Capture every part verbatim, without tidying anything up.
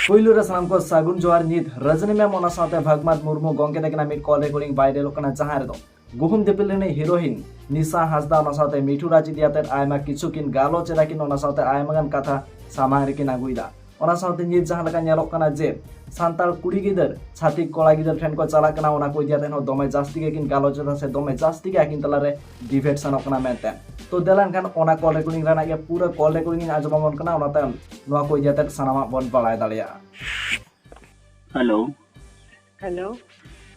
ᱯᱩᱭᱞᱩ ᱨᱮ ᱥᱟᱱᱟᱢ ᱠᱚ ᱥᱟᱹᱜᱩᱱ ᱡᱚᱦᱟᱨ᱾ ᱧᱤᱛ ᱨᱟᱡᱽᱱᱤ ᱢᱮᱢ ᱚᱱᱟ ᱥᱟᱶᱛᱮ ᱵᱷᱟᱜᱽᱢᱟᱛ ᱢᱩᱨᱢᱩ ᱜᱚᱝᱠᱮ ᱛᱟᱹᱠᱤᱱᱟᱜ ᱢᱤᱫ ᱠᱚᱞ ᱨᱮᱠᱚᱨᱰᱤᱝ ᱵᱷᱟᱭᱨᱟᱞᱚᱜ ᱠᱟᱱᱟ, ᱡᱟᱦᱟᱸ ᱨᱮᱫᱚ ᱜᱩᱦᱩᱢ ᱫᱤᱯᱤᱞ ᱨᱤᱱᱤᱡ ᱦᱤᱨᱳᱭᱤᱱ ᱱᱤᱥᱟ ᱦᱟᱸᱥᱫᱟ ᱚᱱᱟ ᱥᱟᱶᱛᱮ ᱢᱤᱴᱷᱩ ᱨᱟᱡᱽ ᱤᱫᱤ ᱟᱛᱮᱫ ᱟᱭᱢᱟ ᱠᱤᱪᱷᱩ ᱠᱤᱱ ᱜᱟᱞᱚᱪ ᱮᱫᱟ ᱠᱤᱱ, ᱚᱱᱟ ᱥᱟᱶᱛᱮ ᱟᱭᱢᱟ ᱜᱟᱱ ᱠᱟᱛᱷᱟ ᱥᱟᱢᱟᱝ ᱨᱮᱠᱤᱱ ᱟᱹᱜᱩᱭᱮᱫᱟ᱾ ᱚᱱᱟ ᱥᱟᱶᱛᱮ ᱧᱤᱛ ᱡᱟᱦᱟᱸ ᱞᱮᱠᱟ ᱧᱮᱞᱚᱜ ᱠᱟᱱᱟ ᱡᱮ ᱥᱟᱱᱛᱟᱲ ᱠᱩᱲᱤ ᱜᱤᱫᱟᱹᱨ ᱪᱷᱟᱹᱛᱤᱠ ᱠᱚᱲᱟ ᱜᱤᱫᱟᱹᱨ ᱴᱷᱮᱱ ᱠᱚ ᱪᱟᱞᱟᱜ ᱠᱟᱱᱟ, ᱚᱱᱟ ᱠᱚ ᱤᱫᱤ ᱟᱛᱮᱫ ᱦᱚᱸ ᱫᱚᱢᱮ ᱡᱟᱹᱥᱛᱤ ᱜᱮᱠᱤᱱ ᱜᱟᱞᱚᱪ ᱮᱫᱟ ᱥᱮ ᱫᱚᱢᱮ ᱡᱟᱹᱥᱛᱤ ᱜᱮ ᱟᱹᱠᱤᱱ ᱛᱟᱞᱟᱨᱮ ᱰᱤᱵᱮᱴ ᱥᱮᱱᱚᱜ ᱠᱟᱱᱟ ᱢᱮᱱᱛᱮ᱾ ᱛᱚ ᱫᱮᱞᱟ ᱮᱱᱠᱷᱟᱱ ᱚᱱᱟ ᱠᱚᱞ ᱨᱮᱠᱚᱨᱰᱤᱝ ᱨᱮᱱᱟᱜ ᱜᱮ ᱯᱩᱨᱟᱹ ᱠᱚᱞ ᱨᱮᱠᱚᱨᱰᱤᱝ ᱤᱧ ᱟᱸᱡᱚᱢ ᱟᱵᱚᱱ ᱠᱟᱱᱟ, ᱚᱱᱟᱛᱮ ᱱᱚᱣᱟ ᱠᱚ ᱤᱫᱤ ᱟᱛᱮᱫ ᱥᱟᱱᱟᱢᱟᱜ ᱵᱚᱱ ᱵᱟᱲᱟᱭ ᱫᱟᱲᱮᱭᱟᱜᱼᱟ᱾ ᱦᱮᱞᱳ᱾ ᱦᱮᱞᱳ᱾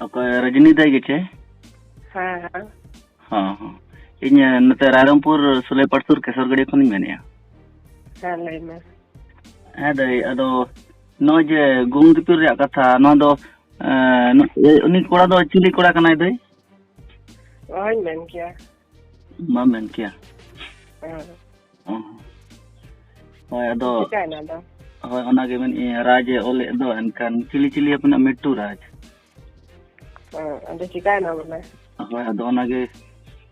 ᱚᱠᱚᱭ, ᱨᱚᱡᱽᱱᱤ ᱫᱟᱹᱭ ᱜᱮᱪᱮ? ᱦᱮᱸ, ᱦᱮᱸ᱾ ᱦᱚᱸ, ᱦᱚᱸ᱾ ᱤᱧ, ᱱᱚᱛᱮ ᱨᱟᱭᱨᱚᱝᱯᱩᱨ ᱥᱩᱞᱟᱹᱭᱯᱟᱲ ᱥᱩᱨ ᱠᱮᱥᱚᱨᱜᱟᱹᱲᱤ ᱠᱷᱚᱱᱤᱧ ᱢᱮᱱᱮᱫᱼᱟ᱾ ᱦᱮᱸ, ᱞᱟᱹᱭ ᱢᱮ᱾ ᱦᱮᱸ ᱫᱟᱹᱭ, ᱟᱫᱚ ᱱᱚᱜᱼᱚᱭ ᱡᱮ ᱜᱩᱦᱩᱢ ᱫᱤᱯᱤᱞ ᱨᱮᱭᱟᱜ ᱠᱟᱛᱷᱟ, ᱱᱚᱣᱟ ᱫᱚ, ᱮᱸ, ᱱᱩ-, ᱮ, ᱩᱱᱤ ᱠᱚᱲᱟ ᱫᱚ ᱪᱤᱞᱤ ᱠᱚᱲᱟ ᱠᱟᱱᱟᱭ ᱫᱟᱹᱭ? ᱚᱦᱚᱧ ᱢᱮᱱ ᱠᱮᱭᱟ᱾ ᱵᱟᱢ ᱢᱮᱱ ᱠᱮᱭᱟ? ᱦᱮᱸ᱾ ᱚ᱾ ᱦᱳᱭ, ᱟᱫᱚ ᱪᱤᱠᱟᱭᱱᱟ ᱟᱫᱚ? ᱦᱳᱭ, ᱚᱱᱟᱜᱮ ᱢᱮᱱᱮᱫ ᱟᱹᱧ, ᱨᱟᱡᱽ ᱮ ᱚᱞᱮᱫ ᱫᱚ, ᱮᱱᱠᱷᱟᱱ ᱪᱤᱞᱤ ᱪᱤᱞᱤ ᱟᱹᱠᱤᱱᱟᱜ ᱢᱤᱴᱷᱩ ᱨᱟᱡᱽ? ᱦᱮᱸ, ᱟᱫᱚ ᱪᱤᱠᱟᱭᱱᱟ ᱵᱚᱞᱮ? ᱦᱳᱭ, ᱟᱫᱚ ᱚᱱᱟᱜᱮ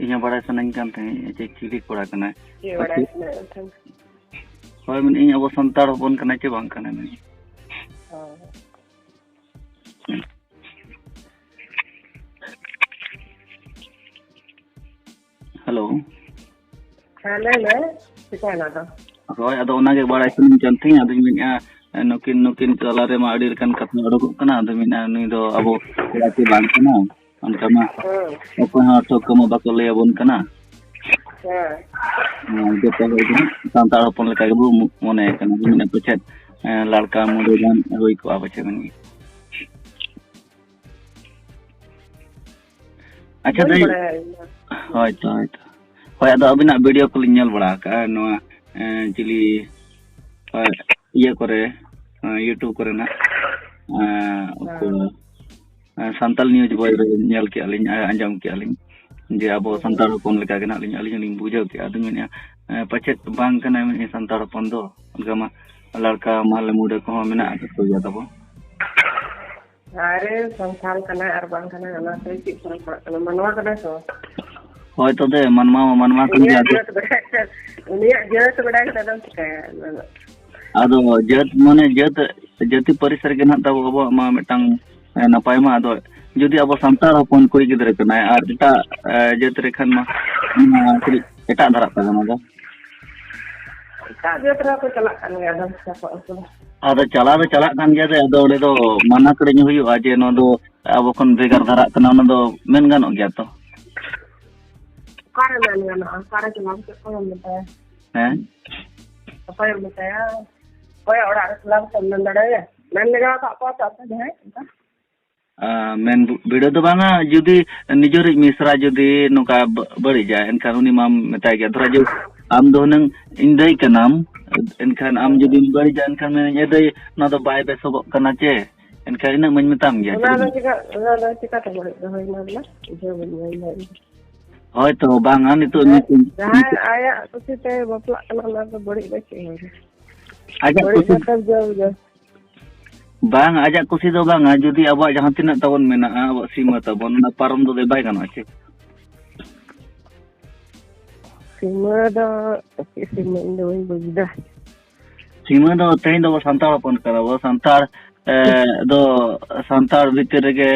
ᱤᱧ ᱦᱚᱸ ᱵᱟᱲᱟᱭ ᱥᱟᱱᱟᱧ ᱠᱟᱱ ᱛᱟᱦᱮᱸᱫ ᱡᱮ ᱪᱤᱞᱤ ᱠᱚᱲᱟ ᱠᱟᱱᱟᱭ᱾ ᱪᱮᱫ ᱵᱟᱲᱟᱭ ᱟᱪᱪᱷᱟ᱾ ᱥᱟᱱᱟᱭᱮᱫ ᱢᱮ ᱛᱟᱦᱮᱸᱫ? ᱦᱳᱭ, ᱢᱮᱱᱮᱫ ᱟᱹᱧ ᱟᱵᱚ ᱥᱟᱱᱛᱟᱲ ᱦᱚᱯᱚᱱ ᱠᱟᱱᱟᱭ ᱪᱮ ᱵᱟᱝ ᱠᱟᱱᱟᱭ ᱢᱮᱱᱮᱫ ᱟᱹᱧ᱾ ᱦᱮᱸ᱾ ᱦᱮᱞᱳ᱾ ᱦᱮᱸ, ᱞᱟᱹᱭ ᱢᱮ, ᱪᱤᱠᱟᱹᱭᱮᱱᱟ ᱟᱫᱚ? ᱦᱳᱭ, ᱟᱫᱚ ᱚᱱᱟᱜᱮ ᱵᱟᱲᱟᱭ ᱥᱟᱱᱟᱧ ᱠᱟᱱ ᱛᱟᱦᱮᱸᱫ, ᱟᱫᱚᱧ ᱢᱮᱱᱮᱫᱼᱟ, ᱱᱩᱠᱤᱱ, ᱱᱩᱠᱤᱱ ᱛᱟᱞᱟ ᱨᱮᱢᱟ ᱟᱹᱰᱤ ᱞᱮᱠᱟᱱ ᱠᱟᱛᱷᱟ ᱩᱰᱩᱠᱚᱜ ᱠᱟᱱᱟ, ᱟᱫᱚᱧ ᱢᱮᱱᱮᱫᱼᱟ, ᱱᱩᱭ ᱫᱚ ᱟᱵᱚ ᱠᱚᱲᱟ ᱪᱮ ᱵᱟᱝ ᱠᱟᱱᱟ, ᱚᱱᱠᱟ ᱢᱟ ᱦᱮᱸ᱾ ᱚᱠᱚᱭ ᱦᱚᱸ ᱴᱷᱟᱹᱣᱠᱟᱹ ᱢᱟ ᱵᱟᱠᱚ ᱞᱟᱹᱭ ᱟᱵᱚᱱ ᱠᱟᱱᱟ᱾ ᱦᱮᱸ᱾ ᱦᱮᱸ, ᱡᱚᱛᱚ ᱦᱚᱲ ᱜᱮ ᱥᱟᱱᱛᱟᱲ ᱦᱚᱯᱚᱱ ᱞᱮᱠᱟ ᱜᱮᱵᱚ ᱢᱚᱱᱮᱭᱮ ᱠᱟᱱᱟ, ᱢᱮᱱᱮᱫᱼᱟ ᱯᱟᱪᱮᱫ, ᱮᱸ, ᱞᱟᱲᱠᱟ ᱢᱩᱰᱟᱹ ᱜᱟᱱ ᱦᱩᱭ ᱠᱚᱜᱼᱟ ᱯᱟᱪᱮᱫ ᱢᱮᱱᱮᱫᱼᱟ᱾ ᱟᱪᱪᱷᱟ, ᱵᱟᱹᱧ ᱫᱟᱹᱭ᱾ ᱵᱟᱲᱟᱭᱟ ᱤᱧ ᱫᱚ᱾ ᱦᱳᱭ ᱛᱚ, ᱦᱳᱭ ᱛᱚ᱾ ᱦᱳᱭ, ᱟᱫᱚ ᱟᱹᱵᱤᱱᱟᱜ ᱵᱷᱤᱰᱤᱭᱳ ᱠᱚᱞᱤᱧ ᱧᱮᱞ ᱵᱟᱲᱟ ᱟᱠᱟᱫᱼᱟ, ᱱᱚᱣᱟ, ᱮᱸ, ᱪᱤᱞᱤ, ᱦᱳᱭ, ᱤᱭᱟᱹ ᱠᱚᱨᱮ, ᱮᱸ, YouTube ᱠᱚᱨᱮ ᱱᱟᱜ, ᱮᱸ, ᱩᱱᱠᱩ, ᱦᱮᱸ᱾ ᱮᱸ, ᱥᱟᱱᱛᱟᱞ ᱱᱤᱭᱩᱡᱽ ᱵᱚᱭ ᱨᱮ ᱧᱮᱞ ᱠᱮᱜᱼᱟ ᱞᱤᱧ, ᱟ-, ᱟᱸᱡᱚᱢ ᱠᱮᱜᱼᱟ ᱞᱤᱧ ᱡᱮ ᱟᱵᱚ ᱦᱮᱸ᱾ ᱥᱟᱱᱛᱟᱲ ᱦᱚᱯᱚᱱ ᱞᱮᱠᱟ ᱜᱮ ᱱᱟᱜ ᱞᱤᱧ, ᱟᱹᱞᱤᱧ ᱦᱚᱸᱞᱤᱧ ᱵᱩᱡᱷᱟᱹᱣ ᱠᱮᱜᱼᱟ᱾ ᱟᱫᱚᱧ ᱢᱮᱱᱮᱫᱼᱟ, ᱮᱸ, ᱯᱟᱪᱮᱫ ᱵᱟᱝ ᱠᱟᱱᱟᱭ ᱢᱮᱱᱮᱫᱼᱟ ᱥᱟᱱᱛᱟᱲ ᱦᱚᱯᱚᱱ ᱫᱚ, ᱚᱱᱠᱟ ᱢᱟ ᱞᱟᱲᱠᱟ ᱢᱟᱦᱞᱮ ᱢᱩᱰᱟᱹ ᱠᱚᱦᱚᱸ ᱢᱮᱱᱟᱜ ᱟᱠᱟᱫ ᱠᱚᱜᱮᱭᱟ ᱛᱟᱵᱚ᱾ ᱟᱨᱮ, ᱥᱟᱱᱛᱟᱲ ᱠᱟᱱᱟᱭ ᱟᱨ ᱵᱟᱝ ᱠᱟᱱᱟᱭ, ᱚᱱᱟ ᱛᱮ ᱪᱮᱫ ᱯᱷᱚᱨᱚᱠ ᱯᱟᱲᱟᱜ ᱠᱟᱱᱟ? ᱢᱟᱱᱣᱟ ᱠᱟᱱᱟᱭ ᱛᱚ᱾ ᱦᱳᱭ ᱛᱚ ᱫᱮ, ᱢᱟᱱᱣᱟ ᱢᱟ ᱢᱟᱱᱣᱟ ᱠᱟᱱ ᱜᱮᱭᱟ᱾ ᱩᱱᱤᱭᱟᱜ ᱡᱟᱹᱛ ᱵᱟᱰᱟᱭ, ᱩᱱᱤᱭᱟᱜ ᱡᱟᱹᱛ ᱵᱟᱰᱟᱭ ᱠᱟᱛᱮ ᱫᱚᱢ ᱪᱤᱠᱟᱹᱭᱟ? ᱚᱱᱟ ᱫᱚ ᱟᱫᱚ ᱡᱟᱹᱛ ᱢᱟᱱᱮ ᱡᱟᱹᱛ ᱡᱟᱹᱛᱤ ᱯᱟᱹᱨᱤᱥ ᱨᱮᱜᱮ ᱱᱟᱦᱟᱜ ᱛᱟᱵᱚ ᱟᱵᱚᱣᱟᱜ ᱢᱟ ᱢᱤᱫᱴᱟᱝ, ᱮ, ᱱᱟᱯᱟᱭ ᱢᱟ᱾ ᱟᱫᱚ ᱡᱩᱫᱤ ᱟᱵᱚ ᱥᱟᱱᱛᱟᱲ ᱦᱚᱯᱚᱱ ᱠᱩᱲᱤ ᱜᱤᱫᱽᱨᱟᱹ ᱠᱟᱱᱟᱭ ᱟᱨ ᱮᱴᱟᱜ, ᱮ, ᱡᱟᱹᱛ ᱨᱮ ᱠᱷᱟᱱ ᱢᱟ, ᱚᱱᱟ ᱠᱟᱹᱴᱤᱡ ᱮᱴᱟᱜ ᱫᱷᱟᱨᱟᱜ ᱛᱟᱵᱚᱱᱟ ᱫᱚ᱾ ᱮᱴᱟᱜ ᱡᱟᱹᱛ ᱨᱮᱦᱚᱸ ᱠᱚ ᱪᱟᱞᱟᱜ ᱠᱟᱱ ᱜᱮᱭᱟ ᱟᱫᱚᱢ ᱥᱟᱯᱟ ᱩᱱᱠᱩ ᱫᱚ᱾ ᱟᱫᱚ ᱪᱟᱞᱟᱣ ᱫᱚ ᱪᱟᱞᱟᱜ ᱠᱟᱱ ᱜᱮᱭᱟ, ᱟᱫᱚ ᱚᱸᱰᱮ ᱫᱚ ᱢᱟᱱᱟ ᱠᱟᱹᱴᱤᱡ ᱦᱩᱭᱩᱜᱼᱟ ᱡᱮ ᱱᱚᱣᱟ ᱫᱚ ᱟᱵᱚ ᱠᱷᱚᱱ ᱵᱷᱮᱜᱟᱨ ᱫᱷᱟᱨᱟᱜ ᱠᱟᱱᱟ, ᱚᱱᱟ ᱫᱚ ᱢᱮᱱ ᱜᱟᱱᱚᱜ ᱜᱮᱭᱟ ᱛᱚ? ᱚᱠᱟᱨᱮ ᱢᱮᱱ ᱜᱟᱱᱚᱜᱼᱟ? ᱚᱠᱟᱨᱮ ᱪᱟᱞᱟᱣ ᱠᱟᱛᱮ ᱚᱠᱚᱭᱮᱢ ᱢᱮᱛᱟᱭᱟ? ᱦᱮᱸ? ᱚᱠᱚᱭᱮᱢ ᱢᱮᱛᱟᱭᱟ? ᱚᱠᱚᱭᱟᱜ ᱚᱲᱟᱜ ᱨᱮ ᱪᱟᱞᱟᱣ ᱠᱟᱛᱮ ᱢᱮᱱ ᱫᱟᱲᱮᱭᱟᱭᱟ? ᱢᱮᱱ ᱞᱮᱜᱟ ᱟᱠᱟᱫ ᱠᱚᱣᱟ ᱛᱚ ᱟᱯᱮ ᱡᱟᱦᱟᱸᱭ ᱚᱱᱠᱟ? ᱟ, ᱢᱮᱱ ᱵᱤ-, ᱵᱤᱰᱟᱹᱣ ᱫᱚ ᱵᱟᱝᱟ, ᱡᱩᱫᱤ ᱱᱤᱡᱮᱨᱤᱡ ᱢᱤᱥᱨᱟ ᱡᱩᱫᱤ ᱱᱚᱝᱠᱟ ᱵᱟ-, ᱵᱟᱹᱲᱤᱡᱟᱭ, ᱮᱱᱠᱷᱟᱱ ᱩᱱᱤ ᱢᱟᱢ ᱢᱮᱛᱟᱭ ᱜᱮᱭᱟ᱾ ᱫᱷᱚᱨᱟ ᱡᱮ ᱟᱢ ᱫᱚ ᱦᱩᱱᱟᱹᱝ ᱤᱧ ᱫᱟᱹᱭ ᱠᱟᱱᱟᱢ, ᱮᱱᱠᱷᱟᱱ ᱟᱢ ᱦᱮᱸ᱾ ᱡᱩᱫᱤᱢ ᱵᱟᱹᱲᱤᱡᱟ, ᱮᱱᱠᱷᱟᱱ ᱢᱮᱱᱟᱹᱧ, "ᱮ ᱫᱟᱹᱭ, ᱱᱚᱣᱟ ᱫᱚ ᱵᱟᱭ ᱵᱮᱥᱚᱜᱚᱜ ᱠᱟᱱᱟ ᱪᱮ?" ᱮᱱᱠᱷᱟᱱ ᱤᱱᱟᱹᱜ ᱢᱟᱧ ᱢᱮᱛᱟᱢ ᱜᱮᱭᱟ᱾ ᱚᱱᱟ ᱫᱚ ᱪᱮᱫᱟᱜ ᱪᱤᱠᱟ-, ᱚᱱᱟ ᱫᱚ ᱪᱤᱠᱟᱹᱛᱮ ᱵᱟᱹᱲᱤᱡ ᱫᱚ ᱦᱩᱭᱱᱟ ᱵᱚᱞᱮ? ᱵᱩᱡᱷᱟᱹᱣ ᱵᱟᱹᱧ ᱵᱩᱡᱷᱟᱹᱣ ᱫᱟᱲᱮᱭᱟᱜ ᱠᱟᱱᱟ᱾ ᱦᱳᱭ ᱛᱚ, ᱵᱟᱝᱟ, ᱱᱤᱛᱚᱜ ᱡᱟᱦᱟᱸᱭ, ᱱᱤᱛᱚᱜ ᱡᱟᱦᱟᱸᱭ ᱟᱭᱟᱜ ᱠᱩᱥᱤᱛᱮ ᱵᱟᱯᱞᱟᱜ ᱠᱟᱱᱟ, ᱚᱱᱟ ᱫᱚ ᱵᱟᱹᱲᱤᱡ ᱫᱚ ᱪᱮᱫ ᱦᱚᱸ ᱵᱟᱝ᱾ ᱟᱡᱟᱜ ᱵᱟᱹᱲᱤᱡ ᱠᱩᱥᱤ ᱫᱚ ᱛᱚ ᱡᱚ-, ᱡᱚ-, ᱵᱟᱝ, ᱟᱡᱟᱜ ᱠᱩᱥᱤ ᱫᱚ ᱵᱟᱝᱟ, ᱡᱩᱫᱤ ᱟᱵᱚᱣᱟᱜ ᱡᱟᱦᱟᱸ ᱛᱤᱱᱟᱹᱜ ᱛᱟᱵᱚᱱ ᱢᱮᱱᱟᱜᱼᱟ, ᱟᱵᱚᱣᱟᱜ ᱥᱤᱢᱟᱹ ᱛᱟᱵᱚᱱ, ᱚᱱᱟ ᱯᱟᱨᱚᱢ ᱫᱚ ᱵᱟᱭ ᱜᱟᱱᱚᱜᱼᱟ ᱪᱮ? ᱥᱤᱢᱟᱹ ᱫᱚ ᱪᱮᱫ ᱥᱤᱢᱟᱹ? ᱤᱧ ᱫᱚ ᱵᱟᱹᱧ ᱵᱩᱡᱽ ᱫᱟ᱾ ᱥᱤᱢᱟᱹ ᱫᱚ ᱛᱮᱦᱮᱧ ᱫᱚ ᱟᱵᱚ ᱥᱟᱱᱛᱟᱲ ᱦᱚᱯᱚᱱ ᱠᱟᱱᱟ ᱵᱚ᱾ ᱥᱟᱱᱛᱟᱲ, ᱮ, ᱫᱚ ᱥᱟᱱᱛᱟᱲ ᱵᱷᱤᱛᱤᱨ ᱨᱮᱜᱮ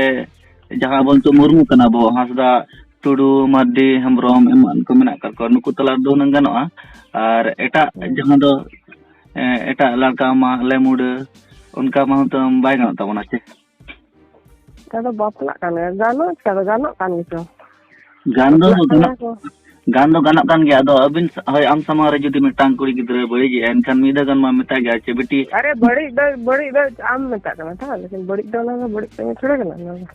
ᱡᱟᱦᱟᱸ ᱟᱵᱚ ᱱᱤᱛᱚᱜ ᱢᱩᱨᱢᱩ ᱠᱟᱱᱟ ᱵᱚ, ᱦᱟᱸᱥᱫᱟ, ᱴᱩᱰᱩ, ᱢᱟᱨᱰᱤ, ᱦᱮᱢᱵᱨᱚᱢ ᱮᱢᱟᱱ ᱠᱚ ᱢᱮᱱᱟᱜ ᱟᱠᱟᱫ ᱠᱚᱣᱟ, ᱱᱩᱠᱩ ᱛᱟᱞᱟ ᱨᱮᱫᱚ ᱦᱩᱱᱟᱹᱝ ᱜᱟᱱᱚᱜᱼᱟ᱾ ᱟᱨ ᱮᱴᱟᱜ ᱦᱩᱸ᱾ ᱡᱟᱦᱟᱸ ᱫᱚ, ᱮ, ᱮᱴᱟᱜ ᱞᱟᱲᱠᱟ, ᱢᱟᱦᱞᱮ, ᱢᱩᱰᱟᱹ, ᱚᱱᱠᱟ ᱢᱟ ᱦᱩᱱᱟᱹᱝ ᱵᱟᱭ ᱜᱟᱱᱚᱜ ᱛᱟᱵᱚᱱᱟ ᱪᱮ? ᱚᱱᱠᱟ ᱫᱚ ᱵᱟᱯᱞᱟᱜ ᱠᱟᱱ ᱜᱮᱭᱟ, ᱜᱟᱱᱚᱜ ᱪᱮᱠᱟ ᱫᱚ ᱜᱟᱱᱚᱜ ᱠᱟᱱ ᱜᱮᱪᱚ᱾ ᱜᱟᱱ ᱫᱚ ᱵᱟᱯᱞᱟᱜ ᱠᱟᱱ ᱜᱟᱱᱚᱜ, ᱜᱮᱭᱟ ᱠᱚ᱾ ᱜᱟᱱ ᱫᱚ ᱜᱟᱱᱚᱜ ᱠᱟᱱ ᱜᱮᱭᱟ᱾ ᱟᱫᱚ ᱟᱹᱵᱤᱱ ᱥᱟ-, ᱦᱳᱭ, ᱟᱢ ᱥᱟᱢᱟᱝ ᱨᱮ ᱡᱩᱫᱤ ᱢᱤᱫᱴᱟᱝ ᱠᱩᱲᱤ ᱜᱤᱫᱽᱨᱟᱹ ᱵᱟᱹᱲᱤᱡ ᱮᱜᱼᱟ, ᱮᱱᱠᱷᱟᱱ ᱢᱤᱫ ᱫᱷᱟᱣ ᱜᱟᱱ ᱢᱟ ᱢᱮᱛᱟᱭ ᱜᱮᱭᱟ ᱪᱮ, "ᱵᱤᱴᱤ"᱾ ᱟᱨᱮ, ᱵᱟᱹᱲᱤᱡ ᱫᱚ, ᱵᱟᱹᱲᱤᱡ ᱫᱚ ᱟᱢ ᱢᱮᱛᱟᱜ ᱠᱟᱱᱟ ᱛᱚ, ᱞᱮᱠᱤᱱ ᱵᱟᱹᱲᱤᱡ ᱫᱚ ᱚᱱᱟ ᱫᱚ ᱵᱟᱹᱲᱤᱡ ᱠᱟᱹᱢᱤ ᱛᱷᱚᱲᱟ ᱠᱟᱱᱟ ᱚᱱᱟ ᱫᱚ᱾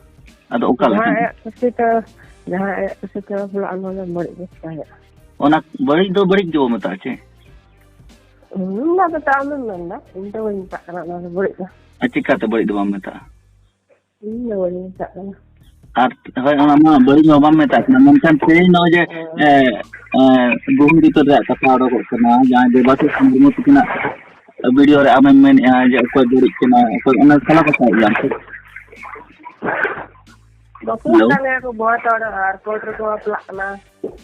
ᱟᱫᱚ ᱚᱠᱟ ᱞᱮᱠᱟ? ᱡᱟᱦᱟᱸ ᱟᱭᱟᱜ ᱠᱩᱥᱤ ᱛᱮ, ᱡᱟᱦᱟᱸ ᱟᱭᱟᱜ ᱠᱩᱥᱤ ᱛᱮ ᱵᱟᱯᱞᱟᱜᱼᱟ, ᱚᱱᱟ ᱫᱚ ᱵᱟᱹᱲᱤᱡ ᱫᱚ ᱪᱮᱠᱟ ᱦᱩᱭᱩᱜᱼᱟ? ᱚᱱᱟ ᱵᱟᱹᱲᱤᱡ ᱫᱚ ᱵᱟᱹᱲᱤᱡ ᱜᱮᱵᱚ ᱢᱮᱛᱟᱜᱼᱟ ᱪᱮ? ᱦᱩᱸ, ᱚᱱᱟ ᱫᱚ ᱛᱚ ᱟᱢᱮᱢ ᱢᱮᱱᱫᱟ, ᱤᱧ ᱫᱚ ᱵᱟᱹᱧ ᱢᱮᱛᱟᱜ ᱠᱟᱱᱟ ᱚᱱᱟ ᱫᱚ ᱵᱟᱹᱲᱤᱡ ᱫᱚ᱾ ᱟᱨ ᱪᱤᱠᱟᱹᱛᱮ ᱵᱟᱹᱲᱤᱡ ᱫᱚ ᱵᱟᱢ ᱢᱮᱛᱟᱜᱼᱟ? ᱤᱧ ᱫᱚ ᱵᱟᱹᱧ ᱢᱮᱛᱟᱜ ᱠᱟᱱᱟ᱾ ᱟᱨ ᱦᱳᱭ, ᱚᱱᱟ ᱢᱟ ᱵᱟᱹᱲᱤᱡ ᱢᱟ ᱵᱟᱢ ᱢᱮᱛᱟᱜ ᱠᱟᱱᱟ, ᱢᱮᱱᱠᱷᱟᱱ ᱛᱮᱦᱮᱧ ᱱᱚᱜᱼᱚᱭ ᱡᱮ, ᱦᱮᱸ᱾ ᱮ, ᱮ, ᱜᱩᱦᱩᱢ ᱵᱤᱛᱟᱹᱨ ᱨᱮᱭᱟᱜ ᱠᱟᱛᱷᱟ ᱚᱰᱚᱠᱚᱜ ᱠᱟᱱᱟ, ᱡᱟᱦᱟᱸᱭ ᱫᱮᱵᱟᱥᱤᱥ ᱢᱩᱨᱢᱩ ᱛᱟᱹᱠᱤᱱᱟᱜ ᱵᱷᱤᱰᱤᱭᱳ ᱨᱮ ᱟᱢᱮᱢ ᱢᱮᱱᱮᱫᱼᱟ ᱡᱮ ᱚᱠᱚᱭ ᱵᱟᱹᱲᱤᱡ ᱠᱟᱱᱟ, ᱚᱠᱚᱭ, ᱚᱱᱟ ᱥᱟᱞᱟ ᱠᱟᱛᱷᱟ ᱜᱮᱭᱟᱢ ᱥᱮ? ᱵᱟᱠᱚ ᱦᱮᱞᱳ᱾ ᱢᱮᱛᱟᱜ ᱞᱮᱭᱟ ᱠᱚ ᱵᱚᱦᱚᱛ ᱦᱚᱲ ᱟᱨ ᱠᱳᱨᱴ ᱨᱮᱠᱚ ᱵᱟᱯᱞᱟᱜ ᱠᱟᱱᱟ᱾